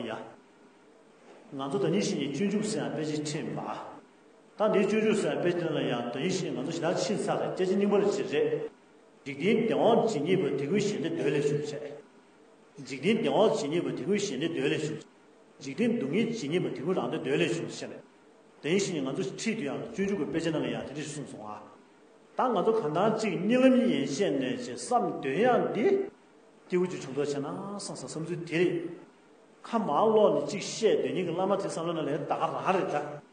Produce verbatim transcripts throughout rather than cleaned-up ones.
ཡ། ང་ཚོ་ད་ནི་ཤི་ནི་སྤྱོད་འཇུག་ཟེར་ཡང་དཔེ་ཆ་ཁྲིད་པ། ད་འདིའི་སྤྱོད་འཇུག་ཟེར་ཡང་དཔེ་ཆ་ལ་ཡང་ད་ནི་ཤི་ནི་ང་ཚོ་ཞེ་དྲག་ཕྱིན་ཚར་རེད། སྐད་ཆ་རྙིང་པ་རེད་ཅེས་རེད། འཇིག་རྟེན་བདེ་བ་ཇི་སྙེད་པ། དེ་ཀུན་གཞན་དོན་འདོད་ལས་བྱུང་ཟེར། འཇིག་རྟེན་བདེ་བ་ཇི་སྙེད་པ། དེ་ཀུན་གཞན་དོན་འདོད་ལས་བྱུང་། འཇིག་རྟེན་སྡུག་བསྔལ་ཇི་སྙེད་པ། དེ་ཀུན་རང་དོན་འདོད་ལས་བྱུང་ཟེར་ནས། ད་ནི་ཤི་ནི་ང་ཚོ་ཁྲིད་དུས་ཡང་སྤྱོད་འཇུག་གི་དཔེ་ཆ་ནང་ལ་ཡང་དེ་འདྲ་ཞིག་གསུངས་སོང་ཨ། ད་ང་ཚོ་གང་ལྟར་གཅིག་གཉིད་ལམ་ཡན་ཆད་ནས་ཅེས་བསམ་འདོན་ཡག་འདི། སྐྱེས་བུ་གཅིག་བྱུང་དོགས་བྱས་ན་བསམ་བསམ་བསམ་ཚུལ་དེ་རེད། ཁ་མང་ཀློག་ནས་གཅིག་བཤད་འདོན་མཁན་གྱི་བླ་མ་དེ་བསམ་བློ་ནང་ལ་ད་ག་རང་རེད་ད།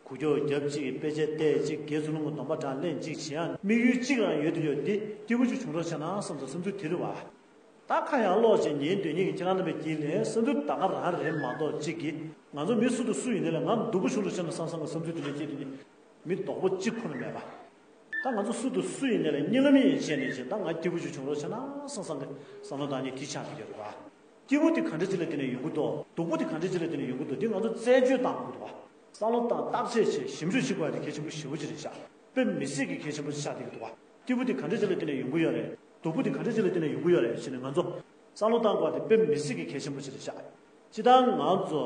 གུ་ཀྱོག་རྒྱབ་གཅིག་དཔེ་ཆ་བལྟས་གཅིག་དགེ་ཚུལ་སློང་གི་སྡོམ་པ་གྲངས་ལེན་གཅིག་བྱེད་ཡག་དམིགས་ཡུལ་གཅིག་རང་ཡོད་དུ་ཡོད་དེ། སྐྱེས་བུ་གཅིག་བྱུང་དོགས་བྱས་ན་བསམ་བསམ་བསམ་ཚུལ་དེ་རེད་བ། ད་ཁ་ཡང་ཀློག་བྱས་ཉན་འདོན་མཁན་གྱི་ཁྱེད་རང་རྣམ་པའི་དཀྱིལ་ནས་བསམ་ཚུལ་ད་ག་རང་རེད་མ་གཏོགས་གཅིག་གིས་ང་ཚོ་མི་སུ་དང་སུ་ཡིན་ནའི་ལ་ང་སྡུག་པོ་བྱུང་དོགས་བྱས་ན་བསམ་བསམ་གྱི་བསམ་ཚུལ་དེ་འདྲ་སྐྱེས་དུས་ནི་མི་རྡོག་པོ་གཅིག་ཁོ་ན་མེད་པ། ད་ང་ཚོ་སུ་དང་སུ་ཡིན་ནའི་ལ་གཉིད་ལམ་ཡན་ཆད་ནས་ཅིག་ད་ང་སྐྱེས་བུ་གཅིག་བྱུང་དོགས་བྱས་ན་བསམ་བསམ་གྱི་བསམ་བློ་བཏང་མཁན་དེ་ཆགས་ཀྱི་ཡོད་རེད་བ། སྐྱིད་པོ་དེ་ག་འདྲ་ཅིག་ལ་བརྟེན་ནས་ཡོང་གི་འདུག་སྡུག་པོ་དེ་ག་འདྲ་ཅིག་ལ་བརྟེན་ནས་ཡོང་གི་འདུག་དེ་ང་ཚོ་རྩད་གཅོད་བཏང་དགོས་འདུག་བ། བསམ་བློ་བཏང་བརྟག་དཔྱད་བྱེད་ཞིབ་འཇུག་བྱེད་དགོས་པ་དེ་གལ་ཆེན་པོ་ཞེ་པོ་ཅིག་རེད་ཤག་དཔེ་མི་སྲིད་ཀྱི་གལ་ཆེན་པོ་ཅིག་ཆགས་བསྡད་ཀྱི་འདུག་བ། སྐྱིད་པོ་དེ་ག་འདྲ་ཅིག་ལ་བརྟེན་ནས་ཡོང་གི་ཡོད་རེད། སྡུག་པོ་དེ་ག་འདྲ་ཅིག་ལ་བརྟེན་ནས་ཡོང་གི་ཡོད་རེད་ཟེར་ནས་ང་ཚོ་བསམ་བློ་བཏང་དགོས་པ་དེ་དཔེ་མི་སྲིད་ཀྱི་གལ་ཆེན་པོ་ཅིག་རེད་ཤག་སྤྱིར་བཏང་ང་ཚོ་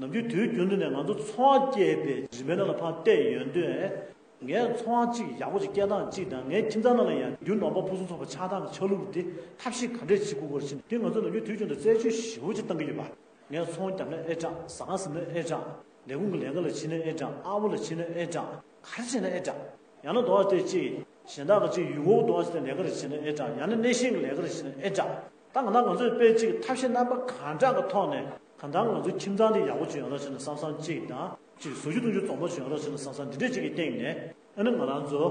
ནམ་རྒྱུན་དུས་རྒྱུན་དུ་ནས་ང་ཚོ་འཚོ་བ་སྐྱེལ་བའི་རིམ་པའི་ནང་ལ་ཕར་བལྟས་ཡོང་དུས། ངས་ཚོང་གཅིག་ཡག་པོ་ཅིག་སྐྱེལ་སྟངས་གཅིག་དང་། ངའི་ཁྱིམ་ཚང་ནང་ལ་ཡང་རྒྱུ་ནོར་པ་ཕུན་སུམ་ཚོགས་པ་ཆགས་སྟངས་ཀྱི་ཆ་ལུགས་དེ་ཐབས་ཤེས་ག་འདྲས་བྱེད་དགོས་སྐོར་ཕྱིན་དེ་ང་ཚོ་ནམ་རྒྱུན་དུས་རྒྱུན་དུ་རྩད་གཅོད་ཞེ་པོ་ཅིག་བཏང་གི་ཡོད་པ། ངས་ཚོང་བརྒྱབ་ན་ཨེ་དྲག་ཟ་ཁང་ཟིན་ན་ཨེ་དྲག་ལས་ཁུངས་ཀྱི་ལས་ཀ་ལ་ཕྱིན་ན་ཨེ་དྲག་ཨ་བོ་ལ་ཕྱིན་ན་ཨེ་དྲག་ག་རེ་བྱས་ན་ཨེ་དྲག་ཡང་ན་དོགས་ཏེ་གཅིག་གཞན་དག་གི་གཅིག་ཡུལ་སྐོར་དོགས་ཏེ་ལས་ཀ་ལ་ཕྱིན་ན་ཨེ་དྲག་ཡང་ན་གནས་ཤིང་གི་ལས་ཀ་ལ་ཕྱིན་ན་ཨེ་དྲག་ད་ང་ཚོ་ང་ཚོས་དཔེ་གཅིག་ཐབས་ཤེས་རྣམ་པ་གང་དྲག་གི་ཐོག་ནས་གང་ལྟར་ང་ཚོའི་ཁྱིམ་ཚང་འདི་ཡག་པོ་ཅིག་ཡོང་རོགས་བྱས་ན་བསམ་བསམ་གཅིག་དང་། གཅིག་བཟོ་རྒྱུ་བཏུང་རྒྱུ་བཙོང་པ་ཅིག་ཡོང་རོགས་བྱས་ན་བསམ་བསམ་འདི་འདྲས་ཅིག་གི་སྟེང་ནས་ཨ་ནི་ང་རང་ཚོ་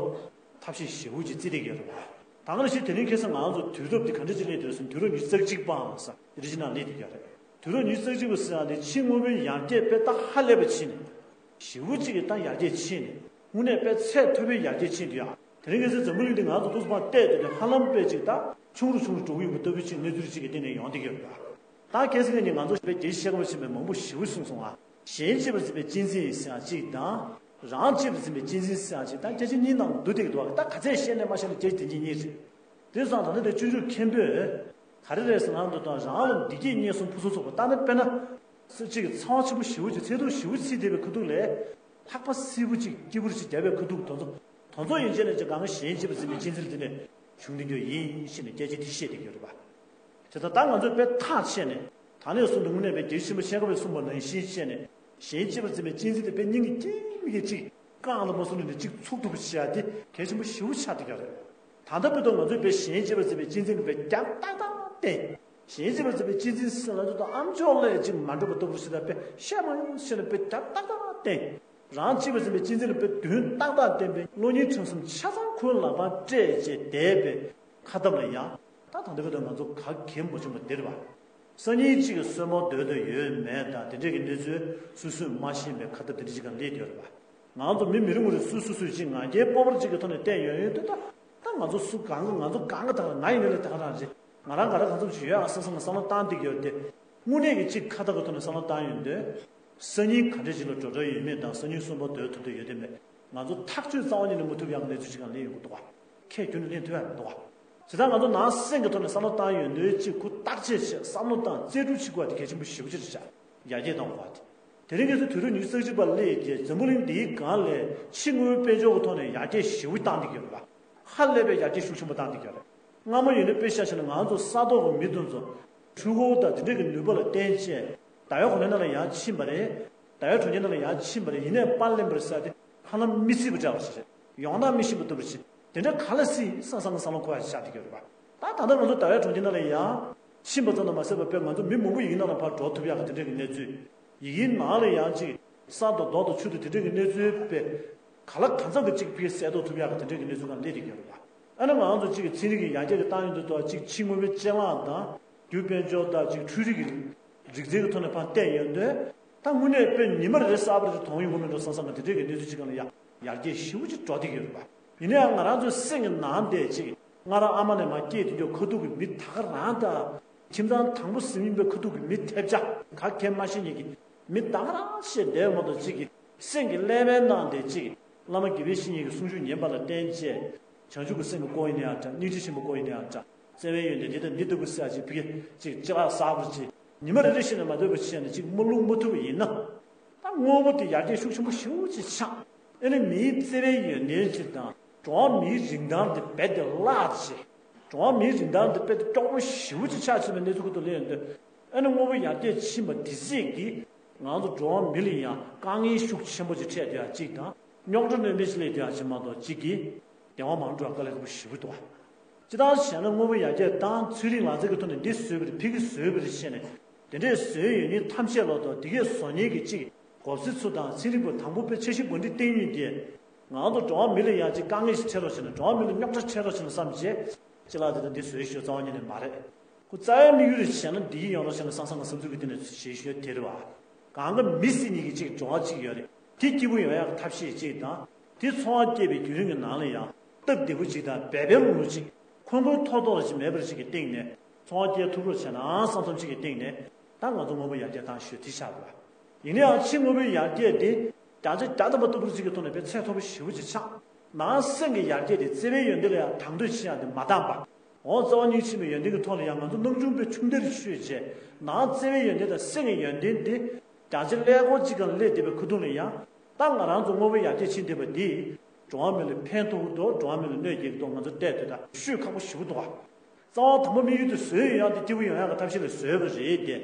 ཐབས་ཤེས་ཞེ་པོ་ཅིག་བརྩི་བསྡད་ཀྱི་ཡོད་རེད་བ། ད་ག་ནང་བཞིན་དེ་རིང་ཁ་སང་ང་རང་ཚོ་དུས་རབས་འདི་ག་འདྲས་ཅིག་སླེབས་བསྡད་ཟེར་ན་དུས་རབས་ཉི་ཤུ་རྩ་གཅིག་པའམ་ཟེར་འདི་འདྲས་ཅིག་ནང་སླེབས་བསྡད་ཀྱི་ཡོད་རེད། དུས་རབས་ཉི་ཤུ་རྩ་གཅིག་པ་ཟེར་ཡག་འདི་ཕྱི་དངོས་པོའི་ཡར་རྒྱས་དཔེ་ད་ཧ་ལས་པ་ཕྱིན་ནས། ཞེ་པོ་གཅིག་གིས་ད་ཡར་རྒྱས་ཕྱིན་ནས་དངོས་གནས་དཔེ་ཚད་མཐོ་པོའི་ཡར་རྒྱས་ཕྱིན་འདུག་ཡ། དེ་རིང་ཁ་སང་འཛམ་བུ་གླིང་འདི་ང་ཚོ་ཐུགས་སུ་ཕར་བལྟས་དུས་ནས་ཧ་ལམ་དཔེ་གཅིག་ད་ཆུང་རུ་ཆུང་རུ་འགྲོ་གི་ཡོད་པ་ལྟ་བུའི་ཅིག་གནས་ཚུལ་གཅིག་གི་སྟེང་ནས་ཡོང་བསྡད་ཀྱི་ཡོད་རེད། ད་གལ་སྲིད་ང་ཚོ་དཔེ་རྒྱས་བཤད་དགོས་པ་ཕྱིན་པའི་མང་པོ་ཞེ་པོ་གསུངས་སོང་ཨ། གཞན་གཅེས་པར་འཛིན་པའི་གཅེས་འཛིན་ཟེར་ཡག་གཅིག་དང་། རང་གཅེས་པར་འཛིན་པའི་གཅེས་འཛིན་ཟེར་ཡག་གཅིག་ད་སྐད་ཆ་གཉིས་ནང་འདུ་བསྡད་ཀྱི་འདུག་ཨ། ད་ག་ཚད་བཤད་ནས་མ་བཤད་ན་སྐད་ཆ་དེ་གཉིས་གཉིས་རེད། དེ་སོང་ཙང་ད་ལྟ་དེ་སྤྱོད་འཇུག་མཁན་པོས་ག་རེ་རེད་ཟེར་ན་འདུག་དང་རང་ལ་བདེ་སྐྱིད་ཉེར་གསུམ་ཕུན་སུམ་ཚོགས་པ་ལྟ་ན་དཔེར་ན། སུ་གཅིག་གིས་ཚ་བ་ཆེན་པོ་ཞེ་པོ་ཅིག་ཚ་གདུང་ཞེ་པོ་ཅིག་ཚིག་བསྡད་པའི་ཁ་ཐུག་ལས། ལྷགས་པ་སིལ་པོ་ཅིག་སྐྱིད་པོ་ཅིག་བརྒྱབ་པའི་ཁ་ཐུག་དེ་ཚོ། དེ་ཚོ་ཡན་ཆད་ནས་ཅིག་གང་གཞན་གཅེས་པར་འཛིན་པའི་གཅེས་འཛིན་དེ་ནས་བྱུང་བསྡད་རྒྱུ་ཡིན་ཞེས་ནས་སྐད་ཆ་དེ་བཤད་བསྡད་ཀྱི་ཡོད་རེད་པ། དེ་ལྟར་ད་ང་ཚོས་དཔེ་ཐག་བཅད་ནས་ད་ནས་བཟུང་སྟེ་དངོས་གནས་དཔེ་རྒྱལ་སྲས་ཆེན་པོ་ཤེས་རབ་པས་གསུངས་པ་ནང་བཞིན་བྱས་ནས་གཞན་གཅེས་པར་འཛིན་པའི་གཅེས་འཛིན་དེ་དཔེ་སྙིང་གི་རྗེ་མི་གི་ཅིག་རྐང་ལ་མ་སོང་ནས་ནས་ཅིག་ཚུགས་ཐུབ་པ་བྱེད་ཡག་དེ་གལ་ཆེན་པོ་ཞེ་པོ་ཆགས་བསྡད་ཀྱི་རེད། ད་ལྟ་བར་དུ་ང་ཚོས་དཔེ་གཞན་གཅེས་པར་འཛིན་པའི་གཅེས་འཛིན་དཔེ་རྒྱབ་ཏག་ཏག་བསྟན། གཞན་གཅེས་པར་འཛིན་པའི་གཅེས་འཛིན་ཟེར་ན་ཚོ་དང་ཨ་མཆོག་ལས་ཅིག་མ་འགྲོ་བ་ལྟ་བུར་ཞིག་ལ་དཔེ་བཤད་མ་ཡོང་ཞེས་ལ་དཔེ་རྒྱབ་ཏག་ཏག་བསྟན། རང་གཅེས་པར་འཛིན་པའི་གཅེས་འཛིན་ལ་དཔེ་མདུན་ཏག་ཏག་བསྟན་པའི་བློ་སྙིང་ཁྲིམས་གསུམ་ཆ་ཚང་ཁོའི་ལག་པར་སྤྲད་བྱས་བསྡད་པའི་ཁ་ཐབས་ལ་ཡང་ད་ད་ལྟ་བར་དུ་ང་ཚོ་ག་གེ་མ་བྱུང་བ་འདིར་བ། སང་ཉིན་གཅིག་གི་གསོན་པོ་སྡོད་འདོད་ཡོད་མེད་དང་དེ་འདྲས་ཀྱི་གནས་ཚུལ་སུས་སུས་མ་ཤེས་པའི་ཁ་ཐབས་དེ་འདྲས་ཅིག་གང་སླེབས་ཡོད་རེད་པ། ང་ཚོ་མི་མི་རེ་ངོ་རེ་སུ་སུ་སུ་ཅིག་ང་རྒྱལ་སྤོབས་པ་ཅིག་གི་ཐོག་ནས་བསྟན་ཡོད་ཡོད་དུས་ད་ད་ང་ཚོ་སུ་གང་གི་ང་ཚོ་གང་གི་ཐག་ལ་ང་ཡིན་ནའི་ལས་ད་ག་རང་རེད། ང་རང་ག་རེ་གང་འཚམ་ཞིག་ཡོད་ཨ་བསམ་བསམ་ང་བསམ་བློ་བཏང་བསྡད་ཀྱི་ཡོད་དེ། དངོས་གནས་ཀྱི་ཅིག་ཁ་ཐག་གི་ཐོག་ནས་བསམ་བློ་བཏང་ཡོད་དུས། སང་ཉིན་ག་འདྲ་ཅིག་ལ་འགྲོ་འགྲོ་ཡོད་མེད་དང་སང་ཉིན་གསོན་པོ་སྡོད་ཐུབ་འདོད་ཡོད་དེ་མེད། ང་ཚོ་ཐག་གཅོད་རྩ་བ་ཉིད་ནས་མ་ཐུབ་ཡག་གི་གནས་ཚུལ་ཅིག་གང་སླེབས་ཡོང་གི་འདུག་བ། ཁས་ཁྱོན་ནས་ལེན་ཐུབ་ཡག་མི་འདུག་བ། དེ་ལྟར་ང་ཚོ་ནང་སེམས་ཀྱི་ཐོག་ནས་བསམ་བློ་བཏང་ཡོད་དུས་ཅིག་ཁུ་བརྟག་དཔྱད་བྱེད་བསམ་བློ་བཏང་རྩལ་སྤྲུགས་བྱེད་དགོས་པ་དེ་གལ་ཆེན་པོ་ཞེ་པོ་ཅིག་རེད་ཤག་ཡར་རྒྱས་གཏོང་དགོས་པ་དེ། དེ་རིང་ཁ་སང་དུས་རབས་ཉི་ཤུ་རྩ་གཅིག་པ་སླེབས་རྗེས་འཛམ་བུ་གླིང་འདིའི་སྒང་ལ་ཕྱི་དངོས་དཔལ་འབྱོར་གྱི་ཐོག་ནས་ཡར་རྒྱས་ཞེ་པོ་བཏང་བསྡད་ཀྱི་ཡོད་རེད་པ། ཧ་ལས་པའི་ཡར་རྒྱས་ཤུགས་ཆེན་པོ་བཏང་བསྡད་ཀྱི་ཡོད་རེད། སྔ་མོ་ཡིན་ན་དཔེ་བཞག་བྱས་ན་ང་ཚོ་ས་ཐོག་གི་མི་དེ་ཚོ་འཕྲུལ་འཁོར་དང་དེ་འདྲས་ཀྱི་ནུས་པ་ལ་བརྟེན་བྱས་ཟླ་བའི་གྲོང་ཁྱེར་ནང་ལ་ཡར་ཕྱིན་པ་རེད། ཟླ་བའི་གྲོང་ཁྱེར་ནང་ལ་ཡར་ཕྱིན་པ་རེད། ཡིན་ནའི་པར་ལེན་པར་ཟེར་དེ་ཧ་ལམ་མི་སྲིད་པ་འདྲ་བ་ཞིག་རེད། ཡོང་སྟངས་མི་ཤེས་པ་ལྟ་བུ་ཞིག་དེ་འདྲ་ག་ལ་སྲིད་བསམ་བསམ་བསམ་བློ་འཁོར་ཡག་ཆགས་བསྡད་ཀྱི་ཡོད་རེད་པ། ད་ད་ལྟ་ང་ཚོ་ཟླ་བའི་གྲོང་ཁྱེར་ནང་ལ་ཡར་ཕྱིན་པ་ཙམ་དུ་མ་ཟད་པར་དཔེ་ང་ཚོ་མི་མང་པོ་ཡི་གེ་ནང་ལ་ཕར་འགྲོ་ཐུབ་ཡག་གི་དེ་འདྲས་ཀྱི་གནས་ཚུལ། ཡི་གེའི་ནང་ལ་ཡང་ཅིག་ས་དང་རྡོ་དང་ཆུ་དང་དེ་འདྲས་ཀྱི་གནས་ཚུལ་དཔེ་ག་ལ་གང་འཚམ་གྱི་ཅིག་ཕར་གསལ་རྟོགས་ཐུབ་ཡག་གི་དེ་འདྲས་ཀྱི་གནས་ཚུལ་གང་སླེབས་བསྡད་ཀྱི་ཡོད་རེད་པ། ཨ་ནི་ང་རང་ཚོ་གཅིག་གི་ཚན་རིག་གི་ཡར་རྒྱས་ཀྱི་བཏང་ཡོང་དུས་ཐོག་གཅིག་ཕྱི་དངོས་པོའི་གཅེས་ལག་དང་རྒྱུ་དཔལ་འབྱོར་དང་གཅིག་འཕྲུལ་རིག་གི་རིག་རྩལ་གྱི་ཐོག་ནས་ཕར་བལྟས་ཡོང་དུས། ད་དངོས་གནས་དཔེ་ཉི་མ་རེ་གསར་པ་རེ་མཐོང་ཡོང་གི་མེད་འགྲོ་བསམ་བསམ་གི་དེ་འདྲས་ཀྱི་གནས་ཚུལ་ཅིག་གང་ལ་ཡ་ཡར་རྒྱས་ཞེ་པོ་ཅིག་འགྲོ་བསྡད་ཀྱི་ཡོད་རེད་པ། ཡིན་ན་ཡང་ང་རང་ཚོའི་སེམས་ཀྱི་ནང་དེ་ཅིག་སྔར་ཨ་མ་ནས་མར་སྐྱེས་དེ་འདྲ་ཁ་ཐུག་གི་མི་ད་ག་རང་དང་། ཁྱིམ་ཚང་དང་པོ་ཟིན་ཡིན་པའི་ཁ་ཐུག་གི་མི་ཐེབས་ཆག་ག་གེ་མ་ཤེས་མཁན་གྱི་མི་ད་ག་རང་ཞེས་བསྡད་མ་གཏོགས་ཅིག་གི་སེམས་ཀྱི་ཀླད་པའི་ནང་དེ་ཅིག་བླ་མ་དགེ་བའི་བཤེས་གཉེན་གྱི་གསུང་ཆོས་ཉན་པ་ལ་བརྟེན་བྱས། བྱང་ཆུབ་ཀྱི་སེམས་ཀྱི་སྐོར་ཡིན་ན་ཡང་འདྲ། སྙིང་རྗེ་ཆེན་པོའི་སྐོར་ཡིན་ན་ཡང་འདྲ། བརྩེ་བའི་ཡོན་ཏན་འདི་དང་འདི་ལྟ་བུ་ཟེར་ཡག་ཅིག་ཕ་གི་ཅིག་ཅི་ལ་གསར་པ་ཅིག་ ཉི་མ་རེ་རེ་བཞིན་ནས་མ་ལྟོས་པ་བྱས་ནས་ཅིག་མ་བླུག་མ་ཐུབ་པ་ཡིན་ན། ད་དངོས་པོ་དེ་ཡར་རྒྱས་ཤུགས་ཆེན་པོ་ཞེ་པོ་ཅིག་ཆགས། ཨ་ནི་མིའི་བརྩེ་བའི་ཡོན་ཏན་ཅིག་དང་འགྲོ་བ་མིའི་རིན་ཐང་དེ་རྦད་དེ་བརླག་བྱས། འགྲོ་བ་མིའི་རིན་ཐང་དེ་རྦད་དེ་སྐྱོ་པོ་ཞེ་པོ་ཅིག་ཆགས་ཕྱིན་པའི་གནས་ཚུལ་ཁུ་ཐུག་ལ་ཡོང་དུས། ཨ་ནི་དངོས་པོ་ཡར་རྒྱས་ཕྱིན་པ་དེ་ཅིག་གིས་ང་ཚོ་འགྲོ་བ་མི་ལ་ཡང་དཀའ་ངལ་ཤུགས་ཆེན་པོ་ཅིག་འཕྲད་དུ་ཡང་གཅིག་དང་། རྙོག་དྲ་སྣོན་པའི་ཞིག་ལས་དུ་ཡང་ཅིག་མ་གཏོགས་གཅིག་གིས་བདེ་བ་མང་འགྲོ་བ་དཀའ་ལས་ཁག་པོ་ཞེ་པོ་འདུག་བ། ཅི་ལྟར་བྱས་ན་དངོས་པོ་ཡར་རྒྱས་བཏང་ཚུལ་རིག་ལག་རྩལ་གྱི་ཐོག་ནས་འདི་བཟོས་པ་རེད་ཕ་གི་བཟོས་པ་རེད་བཤད་ནས། དེ་འདྲས་བཟོས་ཡོད་མཁན་ཐམས་ཅད་ལོག་དང་དེ་གས་བཟོ་མཁན་གྱི་གཅིག་གོབ་སེ་ཚུ་དང་ཚན་རིག་པ་དང་པོ་པའི་འཆར་གཞི་འགོ་འདྲེན་བཏིང་མཁན་དེ། ང་ཚོ་འགྲོ་བ་མི་ལ་ཡང་ཅིག་དཀའ་ངལ་ཞིག་འཕྲད་རོགས་བྱས་ན་འགྲོ་བ་མི་ལ་རྙོག་དྲ་འཕྲད་རོགས་བྱས་ན་བསམ་བྱས། ཅི་ལ་དེ་དང་འདི་བཟོས་ཞོ་རྩ་བ་ཉིད་ནས་མ་རེད། ཁོ་རྩ་བའི་དམིགས་ཡུལ་རེ་བྱས་ན་འདི་ཡིན་ཡོང་རོགས་བྱས་ན་བསམ་བསམ་ང་བསམ་ཚུལ་གྱི་སྟེང་ནས་བྱེད་ཞོ་དེ་རེད་བ། གང་ག་མི་སྲིད་ཉིད་ཀྱི་ཅིག་འགྲོ་བ་ཅིག་ཡོད་རེད། དེ་སྐྱིད་པོ་ཡོང་ཡག་གི་ཐབས་ཤེས་ཅིག་དང་། དེ་འཚོ་བ་སྐྱེལ་བའི་བརྒྱུད་རིམ་གྱི་ནང་ལ་ཡང་སྟབས་བདེ་པོ་ཅིག་དང་འབད་པས་ལོང་ལོང་ཅིག་ཁོང་ཁོང་ཐོག་ཐོག་ལ་ཅིག་མེད་པར་ཅིག་གི་སྟེང་ནས་འཚོ་བ་སྐྱེལ་ཐུབ་རོགས་བྱས་ན་བསམ་བསམ་ཅིག་གི་སྟེང་ནས་ད་ང་ཚོ་དངོས་པོ་ཡར་རྒྱས་བཏང་ཞོ་དེ་ཆགས་འདུག་བ། ཡིན་ན་ཡང་ཕྱི་དངོས་པོའི་ཡར་རྒྱས་དེ་བརྒྱ་ཆ་བརྒྱ་ཐམ་པ་ལྟ་བུར་ཅིག་གི་ཐོག་ནས་དཔེ་ཚད་མཐོ་པོ་ཞེ་པོ་ཅིག་ཆགས། ནང་སེམས་ཀྱི་ཡར་རྒྱས་དེ་བརྩེ་བའི་ཡོན་ཏན་ལ་ཡང་དང་དོད་བྱེད་ཡག་དེ་མ་འདང་པ། འོ་རྩ་བ་ཉིད་ཕྱིན་པའི་ཡོན་ཏན་གྱི་ཐོག་ལ་ཡང་ང་ཚོ་སྣང་ཆུང་པའི་ཆུང་དེར་ཆུད་བྱས། ནང་བརྩེ་བའི་ཡོན་ཏན་དང་སེམས་ཀྱི་ཡོན་ཏན་དེ་རྒྱ་ཆེ་ཀླད་ཀོར་གཅིག་གང་སླེབས་བསྡད་པའི་ཁ་ཐུག་ལ་ཡང་། ད་ང་རང་ཚོ་དངོས་པོ་ཡར་རྒྱས་ཕྱིན་བསྡད་པ་འདིས་འགྲོ་བ་མི་ལ་ཕན་ཐོགས་ཀྱི་འདུག་འགྲོ་བ་མི་ལ་གནོད་སྐྱེལ་གྱི་འདུག་ང་ཚོ་བལྟས་དུས་ད་ཤོད་ཁག་པོ་ཞེ་པོ་འདུག་ག་རྩ་བ་དང་པོ་དམིགས་ཡུལ་དེ་བཟོས་ཡོང་ཡག་དེ་སྐྱིད་པོ་ཡོང་ཡག་གི་ཐབས་ཤེས་ལ་བཟོས་པ་རེད་དེ།